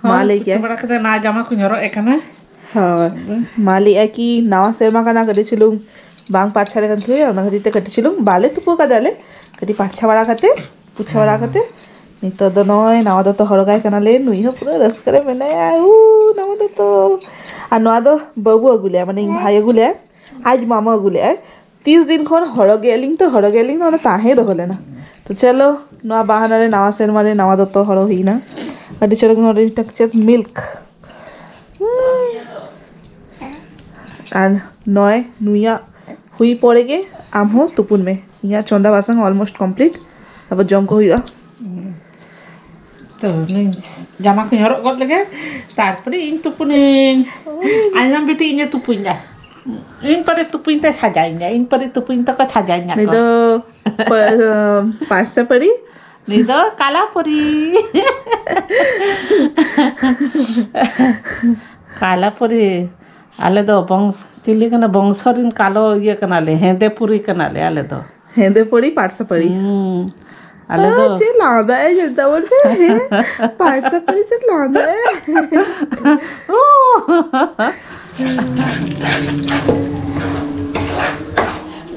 ᱢᱟ ᱦᱳᱭ, ᱞᱟᱹᱭ ᱯᱩᱪᱷᱟᱹ ᱠᱮᱭᱟ᱾ ᱵᱟᱲᱟ ᱠᱟᱛᱮ ᱱᱟᱣᱟ ᱡᱟᱢᱟ ᱠᱚᱧ ᱦᱚᱨᱚᱜ ᱮ ᱠᱟᱱᱟ᱾ ᱦᱳᱭ, ᱢᱟ ᱞᱟᱹᱭᱮᱜᱼᱟ ᱠᱤ ᱱᱟᱣᱟ ᱥᱮᱨᱢᱟ ᱠᱟᱱᱟ, ᱠᱟᱹᱴᱤᱡ ᱪᱩᱞᱩᱝ ᱵᱟᱝ ᱯᱟᱨᱪᱷᱟ ᱞᱮᱠᱷᱟᱱ ᱠᱤ ᱦᱩᱭᱩᱜᱼᱟ? ᱚᱱᱟ ᱠᱷᱟᱹᱛᱤᱨ ᱛᱮ ᱠᱟᱹᱴᱤᱡ ᱪᱩᱞᱩᱝ ᱵᱟᱞᱮ ᱛᱩᱯᱩ ᱠᱟᱫᱟᱞᱮ, ᱠᱟᱹᱴᱤᱡ ᱯᱟᱨᱪᱷᱟ ᱵᱟᱲᱟ ᱠᱟᱛᱮ, ᱯᱩᱪᱷᱟᱹ ᱵᱟᱲᱟ ᱠᱟᱛᱮ ᱱᱤᱛᱚᱜ ᱫᱚ ᱱᱚᱜᱼᱚᱭ ᱱᱟᱣᱟ ᱫᱚᱛᱚ ᱦᱚᱨᱚᱜᱟᱭ ᱠᱟᱱᱟᱞᱮ᱾ ᱱᱩᱭ ᱦᱚᱸ ᱯᱩᱨᱟᱹ ᱨᱟᱹᱥᱠᱟᱹ ᱨᱮ ᱢᱮᱱᱟᱭᱟ᱾ ᱩ, ᱱᱟᱣᱟ ᱫᱚᱛᱚ᱾ ᱟᱨ ᱱᱚᱣᱟ ᱫᱚ ᱵᱟᱹᱵᱩ ᱟᱹᱜᱩ ᱞᱮᱭᱟ, ᱢᱟᱱᱮ ᱤᱧ ᱵᱷᱟᱭ ᱟᱹᱜᱩ ᱞᱮᱭᱟ, ᱟᱡ ᱢᱟᱢᱟ ᱟᱹᱜᱩ ᱞᱮᱭᱟᱭ᱾ ᱛᱤᱥ ᱫᱤᱱ ᱠᱷᱚᱱ ᱦᱚᱨᱚᱜᱮᱫ ᱞᱤᱧ ᱛᱚ, ᱦᱚᱨᱚᱜᱮᱫ ᱞᱤᱧ ᱛᱚ, ᱚᱱᱟ ᱛᱟᱦᱮᱸ ᱫᱚᱦᱚ ᱞᱮᱱᱟ᱾ ᱛᱚ ᱪᱚᱞᱚ, ᱱᱚᱣᱟ ᱵᱟᱦᱟᱱᱟ ᱨᱮ ᱱᱟᱣᱟ ᱥᱮᱨᱢᱟ ᱨᱮ ᱱᱟᱣᱟ ᱫᱚᱛᱚ ᱦᱚᱨᱚᱜ ᱦᱩᱭᱱᱟ᱾ ᱟᱹᱰᱤ ᱪᱚᱨᱚᱠ᱾ ᱱᱚᱰᱮ ᱢᱤᱫᱴᱟᱝ ᱪᱮᱫ ᱢᱤᱞᱠ᱾ ᱟᱨ ᱱᱚᱭ ᱱᱩᱭᱟᱜ ᱦᱩᱭ ᱯᱚᱨᱮ ᱜᱮ ᱟᱢ ᱦᱚᱸ ᱛᱩᱯᱩᱱ ᱢᱮ᱾ ᱤᱧᱟᱹᱜ ᱪᱚᱸᱫᱟ ᱵᱟᱥᱟᱝ almost complete, ᱛᱟᱨᱯᱚᱨ ᱡᱚᱢ ᱠᱚ ᱦᱩᱭᱩᱜᱼᱟ᱾ ᱛᱚ ᱱᱩᱭ ᱡᱟᱢᱟ ᱠᱚᱧ ᱦᱚᱨᱚᱜ ᱜᱚᱫ ᱞᱮᱜᱮ, ᱛᱟᱨᱯᱚᱨᱮ ᱤᱧ ᱛᱩᱯᱩᱱᱟᱹᱧ᱾ ᱟᱸᱡᱚᱢ ᱵᱤᱴᱤ, ᱤᱧᱮ ᱛᱩᱯᱩᱧ ᱫᱟ᱾ ᱤᱧ ᱯᱚᱨᱮ ᱛᱩᱯᱩᱧ ᱛᱮ ᱥᱟᱡᱟᱣᱤᱧ ᱫᱟ, ᱤᱧ ᱯᱚᱨᱮ ᱛᱩᱯᱩᱧ ᱛᱮᱠᱚ ᱥᱟᱡᱟᱣᱤᱧ ᱱᱩᱭ ᱫᱟᱠᱚ᱾ ᱫᱚ ᱯᱟ-, ᱯᱟᱨᱥᱟ ᱯᱟᱹᱲᱤ᱾ ᱱᱩᱭ ᱫᱚ ᱠᱟᱞᱟ ᱯᱚᱨᱤ᱾ ᱠᱟᱞᱟ ᱯᱚᱨᱤ᱾ ᱟᱞᱮ ᱫᱚ ᱵᱚᱝᱥ-, ᱪᱤᱞᱤ ᱠᱟᱱᱟ, ᱵᱚᱝᱥᱚ ᱨᱤᱱ ᱠᱟᱞᱚ ᱤᱭᱟᱹ ᱠᱟᱱᱟᱞᱮ, ᱦᱮᱸᱫᱮ ᱯᱩᱨᱤ ᱠᱟᱱᱟᱞᱮ ᱟᱞᱮ ᱫᱚ᱾ ᱦᱮᱸᱫᱮ ᱯᱚᱨᱤ, ᱯᱟᱨᱥᱟ ᱯᱟᱹᱲᱤ᱾ ᱦᱩᱸ᱾ ᱟᱞᱮ ᱫᱚ ᱪᱮᱫ ᱞᱟᱸᱫᱟ ᱮ ᱧᱮᱞ ᱛᱟᱵᱚᱱ ᱯᱮ᱾ ᱯᱟᱨᱥᱟ ᱯᱟᱹᱲᱤ ᱪᱮᱫ ᱞᱟᱸᱫᱟ ᱮ᱾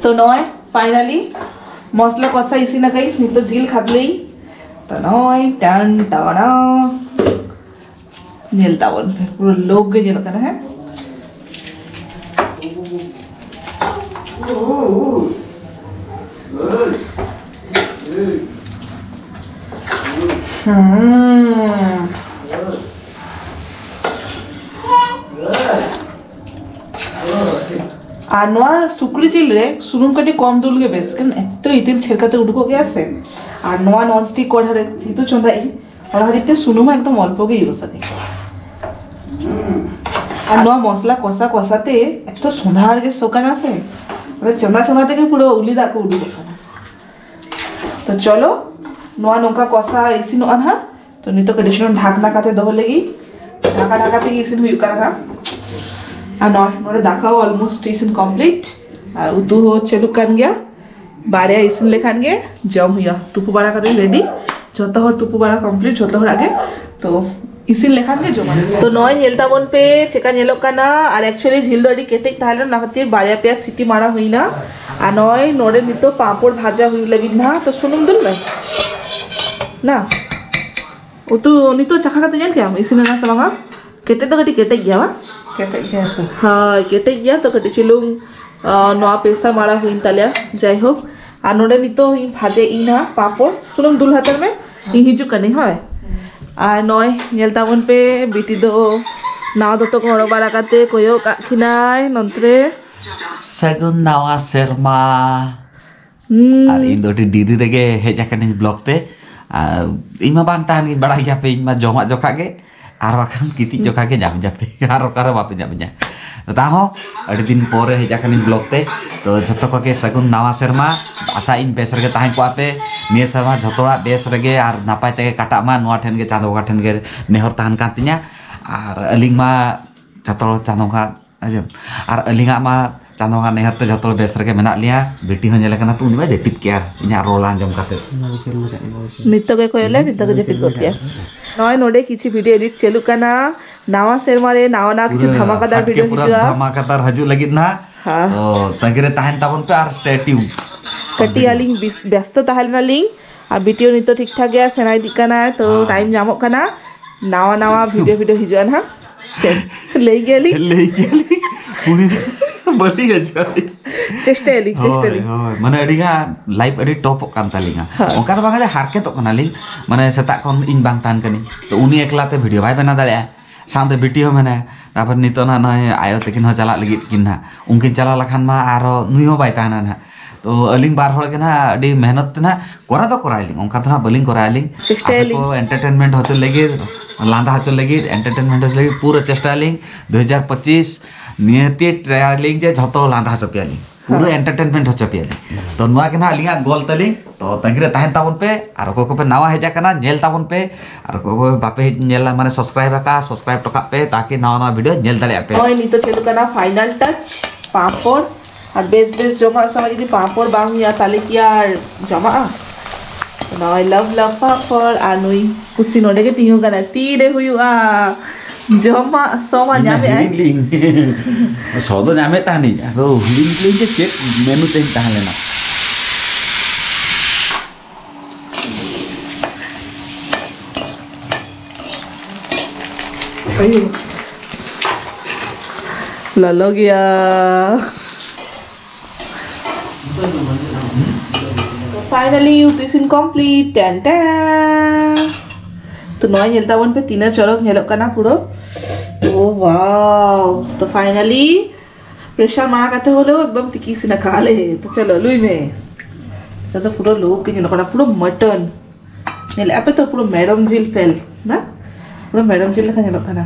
ᱛᱚ ᱱᱚᱜᱼᱚᱭ finally ᱢᱚᱥᱞᱟ ᱠᱚᱥᱟ ᱤᱥᱤᱱ ᱟᱠᱟᱫᱟᱹᱧ, ᱱᱤᱛᱚᱜ ᱡᱤᱞ ᱠᱷᱟᱫᱽᱞᱮᱭᱟᱹᱧ᱾ ᱛᱚ ᱱᱚᱜᱼᱚᱭ ᱴᱟᱱ ᱴᱟᱲᱟ᱾ ᱧᱮᱞ ᱛᱟᱵᱚᱱ ᱯᱮ, ᱯᱩᱨᱟᱹ ᱞᱳᱠ ᱜᱮ ᱧᱮᱞᱚᱜ ᱠᱟᱱᱟ, ᱦᱮᱸ? ᱦᱩᱸ᱾ ᱟᱨ ᱱᱚᱣᱟ ᱥᱩᱠᱨᱤ ᱡᱤᱞ ᱨᱮ ᱥᱩᱱᱩᱢ ᱠᱟᱹᱴᱤᱡ ᱠᱚᱢ ᱫᱩᱞ ᱜᱮ ᱵᱮᱥ, ᱠᱟᱨᱚᱱ ᱮᱛᱚ ᱤᱛᱤᱞ ᱪᱷᱮᱨᱠᱟᱛᱮ ᱩᱰᱩᱠᱚᱜ ᱜᱮᱭᱟ ᱥᱮ᱾ ᱟᱨ ᱱᱚᱣᱟ non stick ᱠᱚᱲᱦᱟ ᱨᱮ ᱡᱮᱦᱮᱛᱩ ᱪᱚᱸᱫᱟᱭ ᱤᱧ, ᱚᱱᱟ ᱠᱷᱟᱹᱛᱤᱨ ᱛᱮ ᱥᱩᱱᱩᱢ ᱦᱚᱸ ᱮᱠᱫᱚᱢ ᱚᱞᱯᱚ ᱜᱮ use ᱟᱹᱫᱤᱧ᱾ ᱟᱨ ᱱᱚᱣᱟ ᱢᱚᱥᱞᱟ ᱠᱚᱥᱟ ᱠᱚᱥᱟ ᱛᱮ ᱮᱛᱚ ᱥᱚᱸᱫᱷᱟᱲ ᱜᱮ ᱥᱚ ᱠᱟᱱᱟ ᱥᱮ, ᱢᱟᱱᱮ ᱪᱚᱸᱫᱟ ᱪᱚᱸᱫᱟ ᱛᱮᱜᱮ ᱯᱩᱨᱟᱹ ᱩᱞᱤ ᱫᱟᱜ ᱠᱚ ᱩᱰᱩᱠᱚᱜ ᱠᱟᱱᱟ᱾ ᱛᱚ ᱪᱚᱞᱚ, ᱱᱚᱣᱟ ᱱᱚᱝᱠᱟ ᱠᱚᱥᱟ ᱤᱥᱤᱱᱚᱜᱼᱟ ᱱᱟᱦᱟᱜ᱾ ᱛᱚ ᱱᱤᱛᱚᱜ ᱠᱟᱹᱴᱤᱡ ᱪᱩᱞᱩᱝ ᱰᱷᱟᱠᱱᱟ ᱠᱟᱛᱮ ᱫᱚᱦᱚ ᱞᱟᱹᱜᱤᱫ, ᱰᱷᱟᱠᱟ ᱰᱷᱟᱠᱟ ᱛᱮᱜᱮ ᱤᱥᱤᱱ ᱦᱩᱭᱩᱜ ᱠᱟᱱᱟ ᱱᱟᱦᱟᱜ᱾ ᱟᱨ ᱱᱚᱜᱼᱚᱭ ᱱᱚᱰᱮ ᱫᱟᱠᱟ ᱦᱚᱸ almost ᱤᱥᱤᱱ complete, ᱟᱨ ᱩᱛᱩ ᱦᱚᱸ ᱪᱟᱹᱞᱩᱜ ᱠᱟᱱ ᱜᱮᱭᱟ᱾ ᱵᱟᱨᱭᱟ ᱤᱥᱤᱱ ᱞᱮᱠᱷᱟᱱ ᱜᱮ ᱡᱚᱢ ᱦᱩᱭᱩᱜᱼᱟ᱾ ᱛᱩᱯᱩ ᱵᱟᱲᱟ ᱠᱟᱛᱮ ready, ᱡᱚᱛᱚ ᱦᱚᱲ ᱛᱩᱯᱩ ᱵᱟᱲᱟ complete, ᱡᱚᱛᱚ ᱦᱚᱲᱟᱜ ᱜᱮ᱾ ᱛᱚ ᱤᱥᱤᱱ ᱞᱮᱠᱷᱟᱱ ᱜᱮ ᱡᱚᱢᱟ᱾ ᱛᱚ ᱱᱚᱜᱼᱚᱭ ᱧᱮᱞ ᱛᱟᱵᱚᱱ ᱯᱮ ᱪᱮᱠᱟ ᱧᱮᱞᱚᱜ ᱠᱟᱱᱟ᱾ ᱟᱨ actually ᱡᱤᱞ ᱫᱚ ᱟᱹᱰᱤ ᱠᱮᱴᱮᱡ ᱛᱟᱦᱮᱸ ᱞᱮᱱᱟ, ᱚᱱᱟ ᱠᱷᱟᱹᱛᱤᱨ ᱵᱟᱨᱭᱟ ᱯᱮᱭᱟ ᱥᱤᱴᱤ ᱢᱟᱨᱟ ᱦᱩᱭᱱᱟ᱾ ᱟᱨ ᱱᱚᱜᱼᱚᱭ ᱱᱚᱰᱮ ᱱᱤᱛᱚᱜ ᱯᱟᱸᱯᱚᱲ ᱵᱷᱟᱡᱟ ᱦᱩᱭᱩᱜ ᱞᱟᱹᱜᱤᱫ ᱱᱟᱦᱟᱜ᱾ ᱛᱚ ᱥᱩᱱᱩᱢ ᱫᱩᱞ ᱢᱮ ᱱᱟ᱾ ᱩᱛᱩ ᱱᱤᱛᱚᱜ ᱪᱟᱠᱷᱟ ᱠᱟᱛᱮ ᱧᱮᱞ ᱠᱮᱫᱟᱢ, ᱤᱥᱤᱱ ᱮᱱᱟ ᱥᱮ ᱵᱟᱝᱟ? ᱠᱮᱴᱮᱡ ᱫᱚ ᱠᱟᱹᱴᱤᱡ ᱠᱮᱴᱮᱡ ᱜᱮᱭᱟ, ᱵᱟᱝ? ᱠᱮᱴᱮᱡ ᱜᱮᱭᱟ ᱛᱚ᱾ ᱦᱳᱭ, ᱠᱮᱴᱮᱡ ᱜᱮᱭᱟ ᱛᱚ᱾ ᱠᱟᱹᱴᱤᱡ ᱪᱩᱞᱩᱝ, ᱟ, ᱱᱚᱣᱟ ᱯᱮᱥᱟ ᱢᱟᱲᱟ ᱦᱩᱭᱮᱱ ᱛᱟᱞᱮᱭᱟ᱾ ᱡᱟᱭᱦᱳᱠ, ᱟᱨ ᱱᱚᱰᱮ ᱱᱤᱛᱚᱜ ᱤᱧ ᱵᱷᱟᱡᱮ ᱤᱧ ᱦᱟᱸᱜ ᱯᱟᱯᱚᱲ᱾ ᱥᱩᱱᱩᱢ ᱫᱩᱞ ᱦᱟᱛᱟᱲ ᱢᱮ, ᱤᱧ ᱦᱤᱡᱩᱜ ᱠᱟᱹᱱᱟᱹᱧ᱾ ᱦᱳᱭ, ᱟᱨ ᱱᱚᱜᱼᱚᱭ ᱧᱮᱞ ᱛᱟᱵᱚᱱ ᱯᱮ, ᱵᱤᱴᱤ ᱫᱚ ᱱᱟᱣᱟ ᱫᱚᱛᱚ ᱠᱚ ᱦᱚᱨᱚᱜ ᱵᱟᱲᱟ ᱠᱟᱛᱮ ᱠᱚᱭᱚᱜ ᱠᱟᱜ ᱠᱤᱱᱟᱭ ᱱᱚᱱᱛᱮ ᱨᱮ᱾ ᱥᱟᱹᱜᱩᱱ ᱱᱟᱣᱟ ᱥᱮᱨᱢᱟ᱾ ᱦᱩᱸ᱾ ᱟᱨ ᱤᱧ ᱫᱚ ᱟᱹᱰᱤ ᱰᱮᱨᱤ ᱨᱮᱜᱮ ᱦᱮᱡ ᱟᱠᱟᱱᱟᱹᱧ ᱵᱞᱚᱜ ᱛᱮ᱾ ᱟᱨ ᱤᱧ ᱢᱟ ᱵᱟᱝ ᱛᱟᱦᱮᱱ ᱜᱤᱧ ᱵᱟᱲᱟᱭ ᱜᱮᱭᱟᱯᱮ, ᱤᱧ ᱢᱟ ᱡᱚᱢᱟᱜ ᱡᱚᱠᱷᱟ ᱜᱮ ᱟᱨ ᱵᱟᱠᱷᱟᱱ ᱜᱤᱛᱤᱡ ᱡᱚᱠᱷᱟ ᱜᱮ ᱧᱟᱢ ᱧᱟᱯᱮ, ᱟᱨ ᱚᱠᱟᱨᱮ ᱵᱟᱯᱮ ᱧᱟᱢᱤᱧᱟ᱾ ᱛᱟᱦᱚᱸ ᱟᱹᱰᱤ ᱫᱤᱱ ᱯᱚᱨᱮ ᱦᱮᱡ ᱟᱠᱟᱱᱟᱹᱧ ᱵᱞᱚᱜ ᱛᱮ᱾ ᱛᱚ ᱡᱷᱚᱛᱚ ᱠᱚᱜᱮ ᱥᱟᱹᱜᱩᱱ ᱱᱟᱣᱟ ᱥᱮᱨᱢᱟ᱾ ᱟᱥᱟ ᱤᱧ ᱵᱮᱥ ᱨᱮᱜᱮ ᱛᱟᱦᱮᱸ ᱠᱚᱜᱼᱟ ᱯᱮ ᱱᱤᱭᱟᱹ ᱥᱮᱨᱢᱟ, ᱡᱷᱚᱛᱚ ᱦᱚᱲᱟᱜ ᱵᱮᱥ ᱨᱮᱜᱮ ᱟᱨ ᱱᱟᱯᱟᱭ ᱛᱮᱜᱮ ᱠᱟᱴᱟᱜ ᱢᱟ, ᱱᱚᱣᱟ ᱴᱷᱮᱱ ᱜᱮ, ᱪᱟᱸᱫᱳ ᱵᱚᱸᱜᱟ ᱴᱷᱮᱱ ᱜᱮ ᱱᱮᱦᱚᱨ ᱛᱟᱦᱮᱱ ᱠᱟᱱ ᱛᱤᱧᱟ᱾ ᱟᱨ ᱟᱹᱞᱤᱧ ᱢᱟ ᱡᱷᱚᱛᱚ ᱦᱚᱲ ᱪᱟᱸᱫᱳ ᱵᱚᱸᱜᱟ ᱟᱸᱡᱚᱢ᱾ ᱟᱨ ᱟᱹᱞᱤᱧᱟᱜ ᱢᱟ ᱪᱟᱸᱫᱳ ᱵᱚᱸᱜᱟ ᱱᱮᱦᱚᱨ ᱛᱮ ᱡᱷᱚᱛᱚ ᱦᱚᱲ ᱵᱮᱥ ᱨᱮᱜᱮ ᱢᱮᱱᱟᱜ ᱞᱮᱭᱟ᱾ ᱵᱤᱴᱤ ᱦᱚᱸ ᱧᱮᱞᱮ ᱠᱟᱱᱟ ᱯᱮ, ᱩᱱᱤ ᱢᱟ ᱡᱟᱹᱯᱤᱫ ᱠᱮᱜᱼᱟ ᱤᱧᱟᱹᱜ ᱨᱚᱲ ᱟᱸᱡᱚᱢ ᱠᱟᱛᱮ᱾ ᱱᱤᱛᱚᱜ ᱜᱮ ᱠᱚᱭᱚᱜ ᱞᱮ, ᱱᱤᱛᱚᱜ ᱜᱮ ᱡᱟᱹᱯᱤᱫ ᱜᱚᱫ ᱠᱮᱜᱼᱟ᱾ ᱱᱚᱜᱼᱚᱭ ᱱᱚᱰᱮ ᱠᱤᱪᱷᱩ ᱵᱷᱤᱰᱤᱭᱳ ᱮᱰᱤᱴ ᱪᱟᱹᱞᱩᱜ ᱠᱟᱱᱟ᱾ ᱱᱟᱣᱟ ᱥᱮᱨᱢᱟ ᱨᱮ ᱱᱟᱣᱟ ᱱᱟᱣᱟ ᱠᱤᱪᱷᱩ ᱯᱩᱨᱟᱹ ᱫᱷᱟᱢᱟᱠᱟᱫᱟᱨ ᱦᱟᱴᱠᱮ ᱵᱷᱤᱰᱤᱭᱳ ᱯᱩᱨᱟ ᱦᱤᱡᱩᱜᱼᱟ᱾ ᱫᱷᱟᱢᱟᱠᱟᱫᱟᱨ ᱦᱤᱡᱩᱜ ᱞᱟᱹᱜᱤᱫ ᱱᱟᱦᱟᱜ᱾ ᱦᱮᱸ᱾ ᱛᱚ ᱛᱟᱺᱜᱤ ᱨᱮ ᱛᱟᱦᱮᱱ ᱛᱟᱵᱚᱱ ᱯᱮ ᱟᱨ stay tuned᱾ ᱠᱟᱹᱴᱤᱡ ᱟᱹᱞᱤᱧ ᱵᱤᱥ-, ᱵᱮᱥᱛᱚ ᱛᱟᱦᱮᱸ ᱞᱮᱱᱟᱞᱤᱧ᱾ ᱟᱨ ᱵᱤᱴᱤ ᱦᱚᱸ ᱱᱤᱛᱚᱜ ᱴᱷᱤᱠ ᱴᱷᱟᱠ ᱜᱮ ᱥᱮᱬᱟ ᱤᱫᱤᱜ ᱠᱟᱱᱟᱭ, ᱛᱚ ᱦᱮᱸ᱾ ᱴᱟᱭᱤᱢ ᱧᱟᱢᱚᱜ ᱠᱟᱱᱟ᱾ ᱱᱟᱣᱟ ᱱᱟᱣᱟ ᱵᱷᱤᱰᱤᱭᱳ ᱵᱷᱤᱰᱤᱭᱳ ᱦᱤᱡᱩᱜᱼᱟ ᱱᱟᱦᱟᱜ᱾ ᱪᱮᱫ? ᱞᱟᱹᱭ ᱜᱮᱭᱟᱞᱤᱧ᱾ ᱞᱟᱹᱭ ᱜᱮᱭᱟᱞᱤᱧ᱾ ᱩᱱᱤ ᱵᱟᱹᱞᱤᱧ ᱦᱤᱡᱩᱜᱼᱟ᱾ ᱪᱮᱥᱴᱟᱭᱟᱞᱤᱧ, ᱦᱳᱭ, ᱪᱮᱥᱴᱟᱭᱟᱞᱤᱧ᱾ ᱦᱳᱭ᱾ ᱢᱟᱱᱮ ᱟᱹᱰᱤ ᱜᱟᱱ ᱞᱟᱭᱤᱯ ᱟᱹᱰᱤ ᱴᱚᱯᱚᱜ ᱠᱟᱱ ᱛᱟᱹᱞᱤᱧᱟ᱾ ᱦᱳᱭ᱾ ᱚᱱᱠᱟ ᱫᱚ ᱵᱟᱝ ᱡᱮ ᱦᱟᱨᱠᱮᱛᱚᱜ ᱠᱟᱱᱟᱞᱤᱧ, ᱢᱟᱱᱮ ᱥᱮᱛᱟᱜ ᱠᱷᱚᱱ ᱤᱧ ᱵᱟᱝ ᱛᱟᱦᱮᱱ ᱠᱟᱹᱱᱟᱹᱧ, ᱛᱚ ᱩᱱᱤ ᱮᱠᱞᱟ ᱛᱮ ᱵᱷᱤᱰᱤᱭᱳ ᱵᱟᱭ ᱵᱮᱱᱟᱣ ᱫᱟᱲᱮᱭᱟᱜᱼᱟ᱾ ᱥᱟᱶᱛᱮ ᱵᱤᱴᱤ ᱦᱚᱸ ᱢᱮᱱᱟᱭᱟ᱾ ᱛᱟᱨᱯᱚᱨ ᱱᱤᱛᱚᱜ ᱱᱟᱦᱟᱜ ᱱᱚᱜᱼᱚᱭ ᱟᱭᱳ ᱛᱟᱹᱠᱤᱱ ᱦᱚᱸ ᱪᱟᱞᱟᱜ ᱞᱟᱹᱜᱤᱫ ᱠᱤᱱ ᱱᱟᱦᱟᱜ, ᱩᱱᱠᱤᱱ ᱪᱟᱞᱟᱣ ᱞᱮᱠᱷᱟᱱ ᱢᱟ ᱟᱨᱦᱚᱸ ᱱᱩᱭ ᱦᱚᱸ ᱵᱟᱭ ᱛᱟᱦᱮᱱᱟ ᱱᱟᱦᱟᱜ᱾ ᱛᱚ ᱟᱹᱞᱤᱧ ᱵᱟᱨ ᱦᱚᱲ ᱜᱮ ᱱᱟᱦᱟᱜ ᱟᱹᱰᱤ ᱢᱮᱦᱱᱚᱛ ᱛᱮ ᱱᱟᱦᱟᱜ ᱠᱚᱨᱟᱣ ᱫᱚ ᱠᱚᱨᱟᱣ ᱟᱹᱞᱤᱧ, ᱚᱱᱠᱟ ᱫᱚ ᱱᱟᱦᱟᱜ ᱵᱟᱹᱞᱤᱧ ᱠᱚᱨᱟᱣ ᱟᱹᱞᱤᱧ᱾ ᱪᱮᱥᱴᱟᱭᱟᱞᱤᱧ᱾ ᱟᱯᱮ ᱠᱚ entertainment ᱦᱚᱪᱚ ᱞᱟᱹᱜᱤᱫ, ᱞᱟᱸᱫᱟ ᱦᱚᱪᱚ ᱞᱟᱹᱜᱤᱫ, entertainment ᱦᱚᱪᱚ ᱞᱟᱹᱜᱤᱫ ᱯᱩᱨᱟᱹ ᱪᱮᱥᱴᱟᱭᱟᱞᱤᱧ᱾ ᱫᱩ ᱦᱟᱡᱟᱨ ᱯᱚᱸᱪᱤᱥ ᱱᱤᱦᱟᱹᱛᱤ ᱴᱨᱟᱭᱟᱞᱤᱧ ᱡᱮ ᱡᱷᱚᱛᱚ ᱞᱟᱸᱫᱟ ᱦᱚᱪᱚ ᱯᱮᱭᱟᱞᱤᱧ, ᱯᱩᱨᱟᱹ ᱦᱮᱸ᱾ Entertainment ᱦᱚᱪᱚ ᱯᱮᱭᱟᱞᱤᱧ᱾ ᱛᱚ ᱱᱚᱣᱟ ᱜᱮ ᱱᱟᱦᱟᱜ ᱟᱹᱞᱤᱧᱟᱜ ᱜᱳᱞ ᱛᱟᱹᱞᱤᱧ᱾ ᱛᱚ ᱛᱟᱺᱜᱤ ᱨᱮ ᱛᱟᱦᱮᱱ ᱛᱟᱵᱚᱱ ᱯᱮ, ᱟᱨ ᱚᱠᱚᱭ ᱠᱚᱯᱮ ᱱᱟᱣᱟ ᱦᱮᱡ ᱟᱠᱟᱱᱟ ᱧᱮᱞ ᱛᱟᱵᱚᱱ ᱯᱮ, ᱟᱨ ᱚᱠᱚᱭ ᱠᱚ ᱵᱟᱯᱮ ᱦᱮᱡ ᱧᱮᱞᱟ, ᱢᱟᱱᱮ subscribe ᱟᱠᱟᱫᱼᱟ, subscribe ᱦᱚᱴᱚ ᱠᱟᱜ ᱯᱮ, ᱛᱟᱠᱤ ᱱᱟᱣᱟ ᱱᱟᱣᱟ ᱵᱷᱤᱰᱤᱭᱳ ᱧᱮᱞ ᱫᱟᱲᱮᱭᱟᱜ ᱯᱮ᱾ ᱱᱚᱜᱼᱚᱭ ᱱᱤᱛᱚᱜ ᱪᱟᱹᱞᱩᱜ ᱠᱟᱱᱟ final touch, ᱯᱟᱸᱯᱚᱲ᱾ ᱟᱨ ᱵᱮᱥ ᱵᱮᱥ ᱡᱚᱢᱟᱜ ᱥᱟᱶ ᱡᱩᱫᱤ ᱯᱟᱸᱯᱚᱲ ᱵᱟᱝ ᱦᱩᱭᱩᱜᱼᱟ, ᱛᱟᱦᱞᱮ ᱠᱤ ᱟᱨ ᱡᱚᱢᱟᱜᱼᱟ? ᱱᱚᱜᱼᱚᱭ ᱞᱟᱵᱷ ᱞᱟᱵᱷ ᱯᱟᱸᱯᱚᱲ ᱟᱨ ᱱᱩᱭ ᱯᱩᱥᱤ ᱱᱚᱰᱮ ᱜᱮ ᱛᱤᱸᱜᱩ ᱠᱟᱱᱟᱭ᱾ ᱛᱤᱨᱮ ᱦᱩᱭᱩᱜᱼᱟ? ᱡᱚᱢᱟᱜ ᱥᱚ ᱢᱟ ᱤᱧ ᱢᱟ ᱧᱟᱢᱮᱫ ᱟᱭ᱾ ᱦᱤᱲᱤᱧ ᱞᱤᱧ᱾ ᱥᱚ ᱫᱚ ᱧᱟᱢᱮᱫ ᱛᱟᱦᱮᱱᱤᱧ, ᱟᱫᱚ ᱦᱤᱲᱤᱧ ᱠᱤᱫᱟᱹᱧ ᱡᱮ ᱪᱮᱫ ᱢᱮᱱᱩ ᱛᱮᱦᱮᱧ ᱛᱟᱦᱮᱸ ᱞᱮᱱᱟ᱾ ᱞᱚᱞᱚ ᱜᱮᱭᱟ᱾ ᱯᱷᱟᱭᱱᱟᱞᱤ ᱩᱛᱩ ᱤᱥᱤᱱ ᱠᱚᱢᱯᱞᱤᱴ᱾ ᱴᱮᱱ ᱴᱮᱱ᱾ ᱛᱚ ᱱᱚᱣᱟ ᱧᱮᱞ ᱛᱟᱵᱚᱱ ᱯᱮ, ᱛᱤᱱᱟᱹᱜ ᱪᱚᱨᱚᱠ ᱧᱮᱞᱚᱜ ᱠᱟᱱᱟ ᱯᱩᱨᱟᱹ᱾ ᱳ ᱣᱟᱣ! ᱛᱚ ᱯᱷᱟᱭᱱᱟᱞᱤ ᱯᱨᱮᱥᱟᱨ ᱢᱟᱲᱟ ᱠᱟᱛᱮ ᱦᱚᱞᱮ ᱮᱠᱫᱚᱢ ᱛᱤᱠᱤ ᱤᱥᱤᱱ ᱟᱠᱟᱫ ᱞᱮ᱾ ᱛᱚ ᱪᱚᱞᱚ ᱞᱩᱭ ᱢᱮ᱾ ᱡᱟᱛᱮ ᱯᱩᱨᱟᱹ ᱞᱳᱠ ᱜᱮ ᱧᱮᱞᱚᱜ ᱠᱟᱱᱟ, ᱯᱩᱨᱟᱹ ᱢᱚᱴᱚᱱ᱾ ᱧᱮᱞᱮᱫ ᱟᱯᱮ ᱛᱚ, ᱯᱩᱨᱟᱹ ᱢᱮᱨᱚᱢ ᱡᱤᱞ ᱯᱷᱮᱞ ᱫᱟ, ᱯᱩᱨᱟᱹ ᱢᱮᱨᱚᱢ ᱡᱤᱞ ᱞᱮᱠᱟ ᱧᱮᱞᱚᱜ ᱠᱟᱱᱟ᱾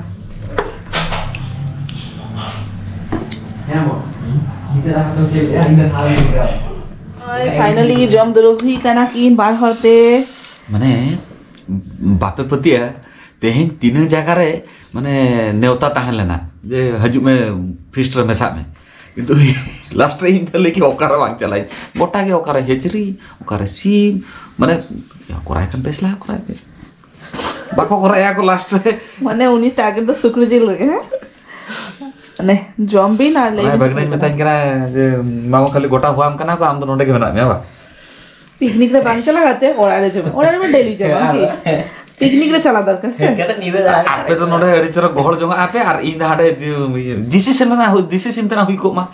ᱦᱮᱸ ᱵᱚ᱾ ᱧᱤᱫᱟᱹ ᱨᱟᱜ ᱫᱚ ᱪᱮᱫ ᱞᱮᱠᱟ? ᱧᱤᱫᱟᱹ ᱛᱷᱟᱣ ᱧᱤᱫᱟᱹ᱾ ᱱᱚᱜᱼᱚᱭ ᱯᱷᱟᱭᱱᱟᱞᱤ ᱡᱚᱢ ᱫᱩᱲᱩᱵ ᱦᱩᱭ ᱠᱟᱱᱟ ᱠᱤᱱ ᱵᱟᱨ ᱦᱚᱲ ᱛᱮ᱾ ᱢᱟᱱᱮ, ᱵᱟᱯᱮ ᱯᱟᱹᱛᱭᱟᱹᱜᱼᱟ, ᱛᱮᱦᱮᱧ ᱛᱤᱱᱟᱹᱜ ᱡᱟᱭᱜᱟ ᱨᱮ, ᱢᱟᱱᱮ, ᱱᱮᱣᱛᱟ ᱛᱟᱦᱮᱸ ᱞᱮᱱᱟ ᱡᱮ, "ᱦᱤᱡᱩᱜ ᱢᱮ, ᱯᱷᱤᱥᱴ ᱨᱮ ᱢᱮᱥᱟᱜ ᱢᱮ", ᱠᱤᱱᱛᱩ ᱞᱟᱥᱴ ᱨᱮ ᱤᱧ ᱫᱚ ᱞᱟᱹᱭ ᱠᱮᱫ, "ᱚᱠᱟᱨᱮ ᱵᱟᱝ ᱪᱟᱞᱟᱜ ᱤᱧ, ᱜᱚᱴᱟ ᱜᱮ, ᱚᱠᱟᱨᱮ ᱦᱮᱪᱨᱤ, ᱚᱠᱟᱨᱮ ᱥᱤᱢ", ᱢᱟᱱᱮ, ᱠᱚᱨᱟᱣ ᱠᱷᱟᱱ ᱵᱮᱥ ᱞᱟᱦᱟ ᱠᱚᱨᱟᱣ ᱯᱮ, ᱵᱟᱠᱚ ᱠᱚᱨᱟᱣᱮᱫᱼᱟ ᱠᱚ ᱞᱟᱥᱴ ᱨᱮ᱾ ᱢᱟᱱᱮ ᱩᱱᱤ ᱴᱟᱨᱜᱮᱴ ᱫᱚ ᱥᱩᱠᱨᱤ ᱡᱤᱞ ᱨᱮᱜᱮ, ᱦᱮᱸ? ᱢᱟᱱᱮ ᱡᱚᱢ ᱵᱤᱱ ᱟᱨ ᱞᱟᱹᱭ ᱚᱱᱟ ᱵᱤᱱ ᱵᱷᱟᱹᱜᱽᱱᱟᱹᱧ ᱪᱤᱠᱟᱹ ᱢᱮᱛᱟᱹᱧ ᱠᱟᱱᱟ ᱡᱮ, "ᱢᱟᱢᱩ ᱠᱷᱟᱹᱞᱤ ᱜᱚᱴᱟ ᱦᱚᱦᱚᱣᱟᱢ ᱠᱟᱱᱟ ᱠᱚ, ᱟᱢ ᱫᱚ ᱱᱚᱰᱮ ᱜᱮ ᱢᱮᱱᱟᱜ ᱢᱮᱭᱟ ᱵᱟᱝ?" ᱯᱤᱠᱱᱤᱠ ᱨᱮ ᱵᱟᱝ ᱪᱟᱞᱟᱣ ᱠᱟᱛᱮ ᱚᱲᱟᱜ ᱨᱮ ᱡᱚᱢ, ᱚᱲᱟᱜ ᱨᱮᱢᱟ ᱰᱮᱞᱤ ᱡᱚᱢ, ᱦᱮᱸ, ᱵᱟᱝ ᱠᱤ? ᱟᱫᱚ᱾ ᱯᱤᱠᱱᱤᱠ ᱨᱮ ᱪᱟᱞᱟᱣ ᱫᱚᱨᱠᱟᱨ ᱥᱮ? ᱦᱮᱡ ᱠᱟᱛᱮ ᱧᱤᱫᱟᱹ ᱫᱟᱬᱟ ᱟᱯᱮ ᱫᱚ ᱱᱚᱰᱮ ᱟᱹᱰᱤ ᱪᱚᱨᱚᱠ ᱜᱚᱦᱚᱲ ᱡᱚᱝᱟᱜ ᱟᱯᱮ, ᱟᱨ ᱤᱧ ᱫᱚ ᱦᱟᱸᱰᱮ ᱫᱤᱥᱤ ᱥᱤᱢ ᱨᱮᱱᱟᱜ ᱦᱩᱭ, ᱫᱤᱥᱤ ᱥᱤᱢ ᱛᱮᱱᱟᱜ ᱦᱩᱭ ᱠᱚᱜ ᱢᱟ᱾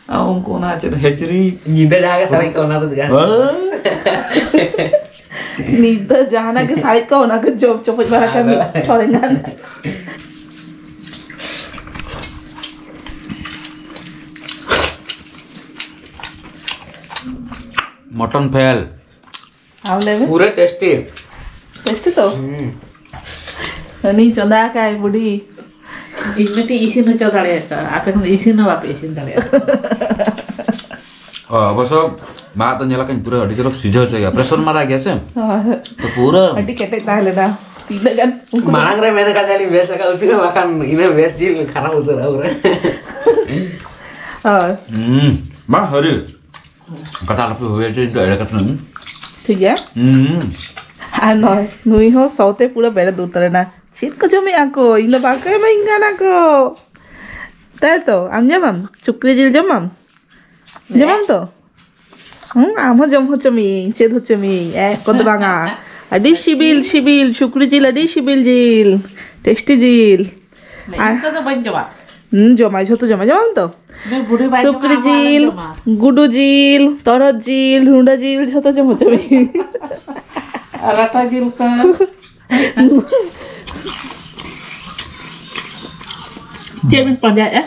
ᱟᱨ ᱩᱱᱠᱩ ᱚᱱᱟ ᱪᱮᱫ ᱦᱮᱪᱨᱤ᱾ ᱧᱤᱫᱟᱹ ᱡᱟᱦᱟᱸ ᱜᱮ ᱥᱟᱨᱮᱡ ᱠᱚᱜ, ᱚᱱᱟ ᱫᱚ ᱡᱟᱦᱟᱸ᱾ ᱦᱮᱸ? ᱧᱤᱫᱟᱹ ᱡᱟᱦᱟᱱᱟᱜ ᱜᱮ ᱥᱟᱨᱮᱡ ᱠᱚᱜ, ᱚᱱᱟ ᱠᱚ ᱡᱚᱢ ᱪᱚᱯᱚᱡ ᱵᱟᱲᱟ ᱠᱟᱜ ᱢᱮ, ᱟᱫᱚ᱾ ᱛᱷᱚᱲᱟ ᱜᱟᱱ᱾ Mutton fail. ᱟᱢ ᱞᱟᱹᱭ ᱢᱮ᱾ ᱯᱩᱨᱟᱹ ᱴᱮᱥᱴᱤ᱾ ᱴᱮᱥᱴᱤ ᱛᱚ? ᱦᱩᱸ᱾ ᱩᱱᱤ ᱪᱚᱸᱫᱟ ᱟᱠᱟᱭ ᱵᱩᱰᱷᱤ᱾ ᱤᱧ ᱢᱤᱫᱴᱤᱡ ᱤᱥᱤᱱ ᱦᱚᱪᱚ ᱫᱟᱲᱮᱭᱟᱜᱼᱟ, ᱟᱯᱮ ᱠᱷᱚᱱ ᱤᱥᱤᱱ ᱦᱚᱸ ᱵᱟᱯᱮ ᱤᱥᱤᱱ ᱫᱟᱲᱮᱭᱟᱜᱼᱟ᱾ ᱚ, ᱚᱵᱚᱥᱥᱚ ᱢᱟ ᱫᱚ ᱧᱮᱞ ᱟᱠᱟᱧ ᱯᱩᱨᱟᱹ ᱟᱹᱰᱤ ᱪᱚᱨᱚᱠ ᱥᱤᱡᱷᱟᱹᱣ ᱦᱚᱪᱚᱭᱟ, ᱯᱨᱮᱥᱚᱨ ᱢᱟᱨᱟ ᱜᱮᱭᱟ ᱥᱮ? ᱦᱳᱭ᱾ ᱛᱚ ᱯᱩᱨᱟᱹ ᱟᱹᱰᱤ ᱠᱮᱴᱮᱡ ᱛᱟᱦᱮᱸ ᱞᱮᱱᱟ᱾ ᱛᱤᱱᱟᱹᱜ ᱜᱟᱱ ᱩᱱᱠᱩ ᱢᱟᱲᱟᱝ ᱨᱮ ᱢᱮᱱ ᱟᱠᱟᱫ ᱛᱟᱦᱮᱸᱱᱟᱞᱤᱧ ᱵᱮᱥ ᱞᱮᱠᱟ ᱩᱛᱩ ᱢᱮ, ᱵᱟᱠᱷᱟᱱ ᱤᱱᱟᱹ ᱵᱮᱥ ᱡᱤᱞ ᱠᱷᱟᱨᱟᱯ ᱩᱛᱟᱹᱨᱚᱜᱼᱟ ᱯᱩᱨᱟᱹ᱾ ᱦᱳᱭ᱾ ᱦᱩᱸ, ᱵᱟᱝ ᱦᱟᱹᱨᱤ᱾ ᱠᱟᱛᱷᱟ ᱟᱞᱚᱯᱮ ᱦᱩᱭ ᱦᱚᱪᱚᱭ ᱫᱚ ᱮᱲᱮ ᱠᱟᱛᱷᱟ᱾ ᱴᱷᱤᱠ ᱜᱮᱭᱟ᱾ ᱦᱩᱸ᱾ ᱟᱨ ᱱᱚᱜᱼᱚᱭ ᱱᱩᱭ ᱦᱚᱸ ᱥᱚ ᱛᱮ ᱯᱩᱨᱟᱹ ᱵᱮᱨᱮᱫ ᱩᱛᱟᱹᱨ ᱮᱱᱟ᱾ ᱪᱮᱫ ᱠᱚ ᱡᱚᱢᱮᱜᱼᱟ ᱠᱚ? ᱤᱧ ᱫᱚ ᱵᱟᱠᱚ ᱮᱢᱟᱹᱧ ᱠᱟᱱᱟ ᱠᱚ᱾ ᱛᱟᱭ ᱛᱚ, ᱟᱢ ᱡᱚᱢᱟᱢ? ᱥᱩᱠᱨᱤ ᱡᱤᱞ ᱡᱚᱢᱟᱢ? ᱡᱚᱢᱟᱢ ᱛᱚ? ᱦᱩᱸ, ᱟᱢ ᱦᱚᱸ ᱡᱚᱢ ᱦᱚᱪᱚ ᱢᱤᱭᱟᱹᱧ, ᱪᱮᱫ ᱦᱚᱪᱚ ᱢᱤᱭᱟᱹᱧ᱾ ᱮᱠ ᱠᱚᱫᱚ ᱵᱟᱝᱟ᱾ ᱟᱹᱰᱤ ᱥᱤᱵᱤᱞ, ᱥᱤᱵᱤᱞ, ᱥᱩᱠᱨᱤ ᱡᱤᱞ, ᱟᱹᱰᱤ ᱥᱤᱵᱤᱞ ᱡᱤᱞ᱾ ᱴᱮᱥᱴᱤ ᱡᱤᱞ᱾ ᱟᱨ ᱤᱧ ᱫᱚ ᱵᱟᱹᱧ ᱡᱚᱢᱟ᱾ ᱦᱩᱸ, ᱡᱚᱢᱟᱭ, ᱡᱷᱚᱛᱚ ᱡᱚᱢᱟᱭ᱾ ᱡᱚᱢᱟᱢ ᱛᱚ? ᱡᱮ ᱵᱩᱰᱷᱤ ᱵᱟᱭ ᱥᱩᱠᱨᱤ ᱡᱚᱢᱟ, ᱟᱢ ᱟᱞᱚᱢ ᱡᱤᱞ, ᱡᱚᱢᱟ᱾ ᱜᱩᱰᱩ ᱡᱤᱞ, ᱛᱚᱨᱦᱚᱫ ᱡᱤᱞ, ᱨᱩᱸᱰᱟᱹ ᱡᱤᱞ, ᱡᱷᱚᱛᱚ ᱡᱚᱢ ᱦᱚᱪᱚ ᱢᱮ᱾ ᱟᱨ ᱞᱟᱴᱟ ᱡᱤᱞ ᱠᱚ᱾ ᱪᱮᱫ ᱵᱤᱱ ᱯᱟᱸᱡᱟᱭᱮᱫᱼᱟ?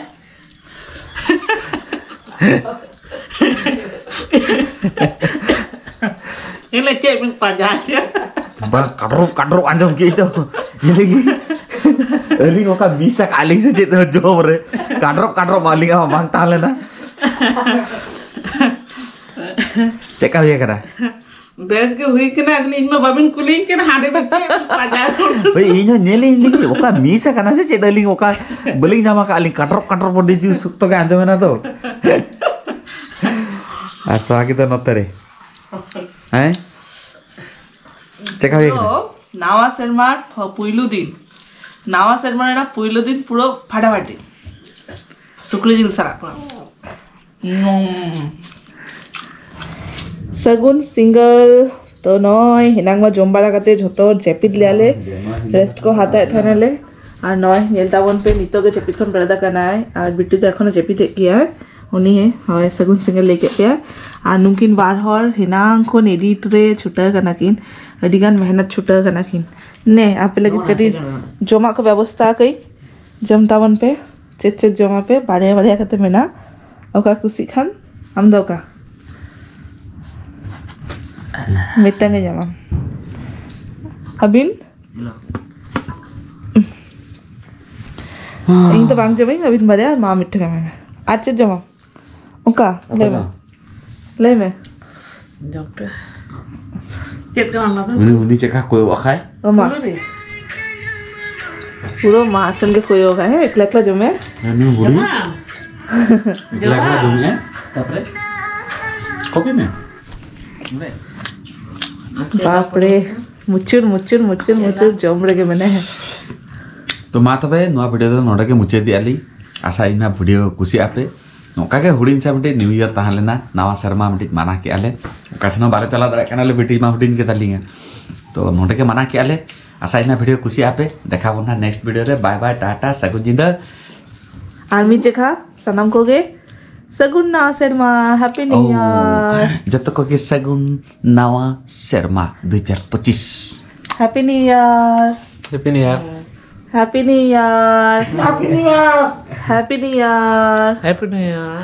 ᱤᱧ ᱞᱟᱹᱭ, ᱪᱮᱫ ᱵᱤᱱ ᱯᱟᱸᱡᱟᱭᱮᱫᱼᱟ? ᱵᱟᱝ, ᱠᱟᱰᱨᱚᱵ ᱠᱟᱰᱨᱚᱵ ᱟᱸᱡᱚᱢ ᱠᱮᱫ ᱫᱚ᱾ ᱤᱧ ᱞᱟᱹᱜᱤᱫ ᱟᱹᱞᱤᱧ ᱚᱠᱟ ᱢᱤᱥ ᱟᱠᱟᱫ ᱞᱤᱧ ᱥᱮ ᱪᱮᱫ ᱡᱚᱢ ᱨᱮ? ᱠᱟᱰᱨᱚᱵ ᱠᱟᱰᱨᱚᱵ ᱟᱹᱞᱤᱧᱟᱜ ᱦᱚᱸ ᱵᱟᱝ ᱛᱟᱦᱮᱸ ᱞᱮᱱᱟ᱾ ᱪᱮᱫ ᱠᱟ ᱦᱩᱭ ᱟᱠᱟᱱᱟ? ᱵᱮᱥ ᱜᱮ ᱦᱩᱭ ᱠᱟᱱᱟ, ᱟᱫᱚ ᱤᱧ ᱢᱟ ᱵᱟᱵᱤᱱ ᱠᱩᱞᱤᱧ ᱠᱟᱱᱟ, ᱦᱟᱸᱰᱮ ᱵᱤᱱ ᱪᱮᱫ ᱵᱤᱱ ᱯᱟᱸᱡᱟ ᱦᱳᱭ, ᱤᱧ ᱦᱚᱸ ᱧᱮᱞ ᱤᱧ ᱞᱟᱹᱜᱤᱫ ᱚᱠᱟ ᱢᱤᱥ ᱟᱠᱟᱱᱟ ᱥᱮ ᱪᱮᱫ, ᱟᱹᱞᱤᱧ ᱚᱠᱟ ᱵᱟᱹᱞᱤᱧ ᱧᱟᱢ ᱟᱠᱟᱫ ᱞᱤᱧ, ᱠᱟᱴᱨᱚᱜ ᱠᱟᱴᱨᱚᱜ ᱵᱚᱰᱤ ᱡᱩ ᱥᱚᱠᱛᱚ ᱜᱮ ᱟᱸᱡᱚᱢ ᱮᱱᱟ ᱛᱚ᱾ ᱟᱨ ᱥᱚᱦᱟᱜᱤ ᱫᱚ ᱱᱚᱛᱮ ᱨᱮ᱾ ᱦᱮᱸ? ᱪᱮᱠᱟ ᱦᱩᱭ ᱠᱟᱱᱟ? ᱛᱚ, ᱱᱟᱣᱟ ᱥᱮᱨᱢᱟ ᱯᱩᱭᱞᱩ ᱫᱤᱱ, ᱱᱟᱣᱟ ᱥᱮᱨᱢᱟ ᱨᱮᱱᱟᱜ ᱯᱩᱭᱞᱩ ᱫᱤᱱ ᱯᱩᱨᱟᱹ ᱯᱷᱟᱴᱟᱯᱷᱟᱴᱤ ᱥᱩᱠᱨᱤ ᱡᱤᱞ ᱥᱟᱞᱟᱜ ᱯᱩᱨᱟᱹ᱾ ᱥᱟᱹᱜᱩᱱ ᱥᱤᱸᱜᱟᱹᱞ᱾ ᱛᱚ ᱱᱚᱜᱼᱚᱭ ᱦᱮᱱᱟᱝ ᱢᱟ ᱡᱚᱢ ᱵᱟᱲᱟ ᱠᱟᱛᱮ ᱡᱷᱚᱛᱚ ᱡᱟᱹᱯᱤᱫ ᱞᱮᱭᱟᱞᱮ, ᱨᱮᱥᱴ ᱠᱚ ᱦᱟᱛᱟᱣᱮᱫ ᱛᱟᱦᱮᱱᱟᱞᱮ᱾ ᱟᱨ ᱱᱚᱜᱼᱚᱭ ᱧᱮᱞ ᱛᱟᱵᱚᱱ ᱯᱮ, ᱱᱤᱛᱚᱜ ᱜᱮ ᱡᱟᱹᱯᱤᱫ ᱠᱷᱚᱱ ᱵᱮᱨᱮᱫ ᱟᱠᱟᱱᱟᱭ, ᱟᱨ ᱵᱤᱴᱩ ᱫᱚ ᱮᱠᱷᱚᱱᱚ ᱡᱟᱹᱯᱤᱫᱮᱫ ᱜᱮᱭᱟᱭ᱾ ᱩᱱᱤ ᱦᱚᱸ ᱥᱟᱹᱜᱩᱱ ᱥᱤᱸᱜᱟᱹᱞ ᱞᱟᱹᱭ ᱠᱮᱫ ᱯᱮᱭᱟ᱾ ᱟᱨ ᱱᱩᱠᱤᱱ ᱵᱟᱨ ᱦᱚᱲ ᱦᱮᱱᱟᱝ ᱠᱷᱚᱱ ᱮᱰᱤᱴ ᱨᱮ ᱪᱷᱩᱴᱟᱹᱣ ᱠᱟᱱᱟ ᱠᱤᱱ, ᱟᱹᱰᱤ ᱜᱟᱱ ᱢᱮᱦᱱᱚᱛ ᱪᱷᱩᱴᱟᱹᱣ ᱠᱟᱱᱟ ᱠᱤᱱ᱾ ᱱᱮ ᱟᱯᱮ ᱞᱟᱹᱜᱤᱫ ᱠᱟᱹᱴᱤᱡ ᱡᱚᱢᱟᱜ ᱠᱚ ᱵᱮᱵᱚᱥᱛᱷᱟ ᱟᱠᱟᱫᱟᱹᱧ, ᱡᱚᱢ ᱛᱟᱵᱚᱱ ᱯᱮ᱾ ᱪᱮᱫ ᱪᱮᱫ ᱡᱚᱢᱟᱯᱮ? ᱵᱟᱨᱭᱟ ᱵᱟᱨᱭᱟ ᱠᱟᱛᱮ ᱢᱮᱱᱟᱜᱼᱟ᱾ ᱚᱠᱟ ᱠᱩᱥᱤᱜ ᱠᱷᱟᱱ ᱟᱢ ᱫᱚ ᱚᱠᱟ? ᱢᱤᱫᱴᱟᱝ ᱜᱮ ᱡᱚᱢᱟᱢ᱾ ᱟᱹᱵᱤᱱ? ᱤᱧ ᱫᱚ ᱵᱟᱝ ᱡᱚᱢᱟᱹᱧ, ᱟᱹᱵᱤᱱ ᱵᱟᱨᱭᱟ, ᱟᱨ ᱢᱟ ᱢᱤᱫᱴᱟᱝ ᱮᱢᱟᱭ ᱢᱮ᱾ ᱟᱨ ᱪᱮᱫ ᱡᱚᱢᱟᱢ? ᱚᱠᱟ? ᱚᱠᱟ ᱞᱟᱹᱭ ᱢᱮ᱾ ᱡᱚᱢ? ᱞᱟᱹᱭ ᱢᱮ᱾ ᱡᱚᱢ ᱯᱮ᱾ ᱪᱮᱫ ᱠᱟᱱᱟ ᱚᱱᱟ ᱫᱚ? ᱩᱱᱤ, ᱩᱱᱤ ᱪᱮᱫ ᱞᱮᱠᱟ ᱠᱚᱭᱚᱜ ᱟᱠᱟᱭ? ᱚ ᱢᱟ᱾ ᱯᱩᱨᱟᱹ ᱨᱮ? ᱯᱩᱨᱟᱹ ᱢᱟ ᱥᱮᱱ ᱜᱮ ᱠᱚᱭᱚᱜ ᱟᱠᱟᱭ, ᱦᱮᱸ, ᱮᱠᱞᱟ ᱮᱠᱞᱟ ᱡᱚᱢᱮ᱾ ᱦᱮᱸ, ᱱᱩᱭ ᱵᱩᱰᱷᱤ᱾ ᱡᱚᱢᱟ᱾ ᱮᱠᱞᱟ ᱮᱠᱞᱟ ᱡᱚᱢᱮᱜᱼᱟᱭ᱾ ᱛᱟᱯᱚᱨᱮ? ᱠᱚᱯᱤ ᱢᱮ᱾ ᱵᱟᱯ ᱨᱮ, ᱢᱩᱪᱟᱹᱫ, ᱢᱩᱪᱟᱹᱫ, ᱢᱩᱪᱟᱹᱫ, ᱢᱩᱪᱟᱹᱫ ᱡᱚᱢ ᱨᱮᱜᱮ ᱢᱮᱱᱟᱭᱟ᱾ ᱛᱚ ᱢᱟ ᱛᱚᱵᱮ, ᱱᱚᱣᱟ ᱵᱷᱤᱰᱤᱭᱳ ᱫᱚ ᱱᱚᱰᱮ ᱜᱮ ᱢᱩᱪᱟᱹᱫ ᱮᱫᱼᱟ ᱞᱤᱧ᱾ ᱟᱥᱟ ᱤᱧ ᱱᱟᱜ ᱵᱷᱤᱰᱤᱭᱳ ᱠᱩᱥᱤᱭᱟᱜ ᱯᱮ᱾ ᱱᱚᱝᱠᱟ ᱜᱮ ᱦᱩᱰᱤᱧ ᱪᱷᱟ ᱢᱤᱫᱴᱤᱡ ᱱᱤᱭᱩ ᱤᱭᱟᱨ ᱛᱟᱦᱮᱸ ᱞᱮᱱᱟ, ᱱᱟᱣᱟ ᱥᱮᱨᱢᱟ ᱢᱤᱫᱴᱤᱡ ᱢᱟᱱᱟᱣ ᱠᱮᱜᱼᱟ ᱞᱮ᱾ ᱚᱠᱟ ᱥᱮᱱ ᱦᱚᱸ ᱵᱟᱞᱮ ᱪᱟᱞᱟᱣ ᱫᱟᱲᱮᱭᱟᱜ ᱠᱟᱱᱟ ᱞᱮ, ᱵᱤᱴᱤ ᱢᱟ ᱦᱩᱰᱤᱧ ᱜᱮᱛᱟ ᱞᱤᱧᱟ᱾ ᱛᱚ ᱱᱚᱰᱮ ᱜᱮ ᱢᱟᱱᱟᱣ ᱠᱮᱜᱼᱟ ᱞᱮ᱾ ᱟᱥᱟᱭ ᱱᱟ ᱵᱷᱤᱰᱤᱭᱳ ᱠᱩᱥᱤᱭᱟᱜ ᱯᱮ᱾ ᱫᱮᱠᱷᱟ ᱵᱚᱱ ᱱᱟᱦᱟᱜ ᱱᱮᱠᱥᱴ ᱵᱷᱤᱰᱤᱭᱳ ᱨᱮ᱾ ᱵᱟᱭ ᱵᱟᱭ, ᱴᱟᱴᱟ, ᱥᱟᱹᱜᱩᱱ ᱧᱤᱫᱟᱹ᱾ ᱟᱨ ᱢᱤᱫ ᱡᱮᱠᱷᱟ ᱥᱟᱱᱟᱢ ᱠᱚᱜᱮ ᱥᱟᱹᱜᱩᱱ ᱱᱟᱣᱟ ᱥᱮᱨᱢᱟ, ᱦᱮᱯᱤ ᱱᱤᱭᱩ ᱤᱭᱟᱨ᱾ ᱡᱚᱛᱚ ᱠᱚᱜᱮ ᱥᱟᱹᱜᱩᱱ ᱱᱟᱣᱟ ᱥᱮᱨᱢᱟ ᱫᱩ ᱦᱟᱡᱟᱨ ᱯᱚᱸᱪᱤᱥ᱾ Happy New year. Happy New year. Happy New year. Happy New year. Happy New year.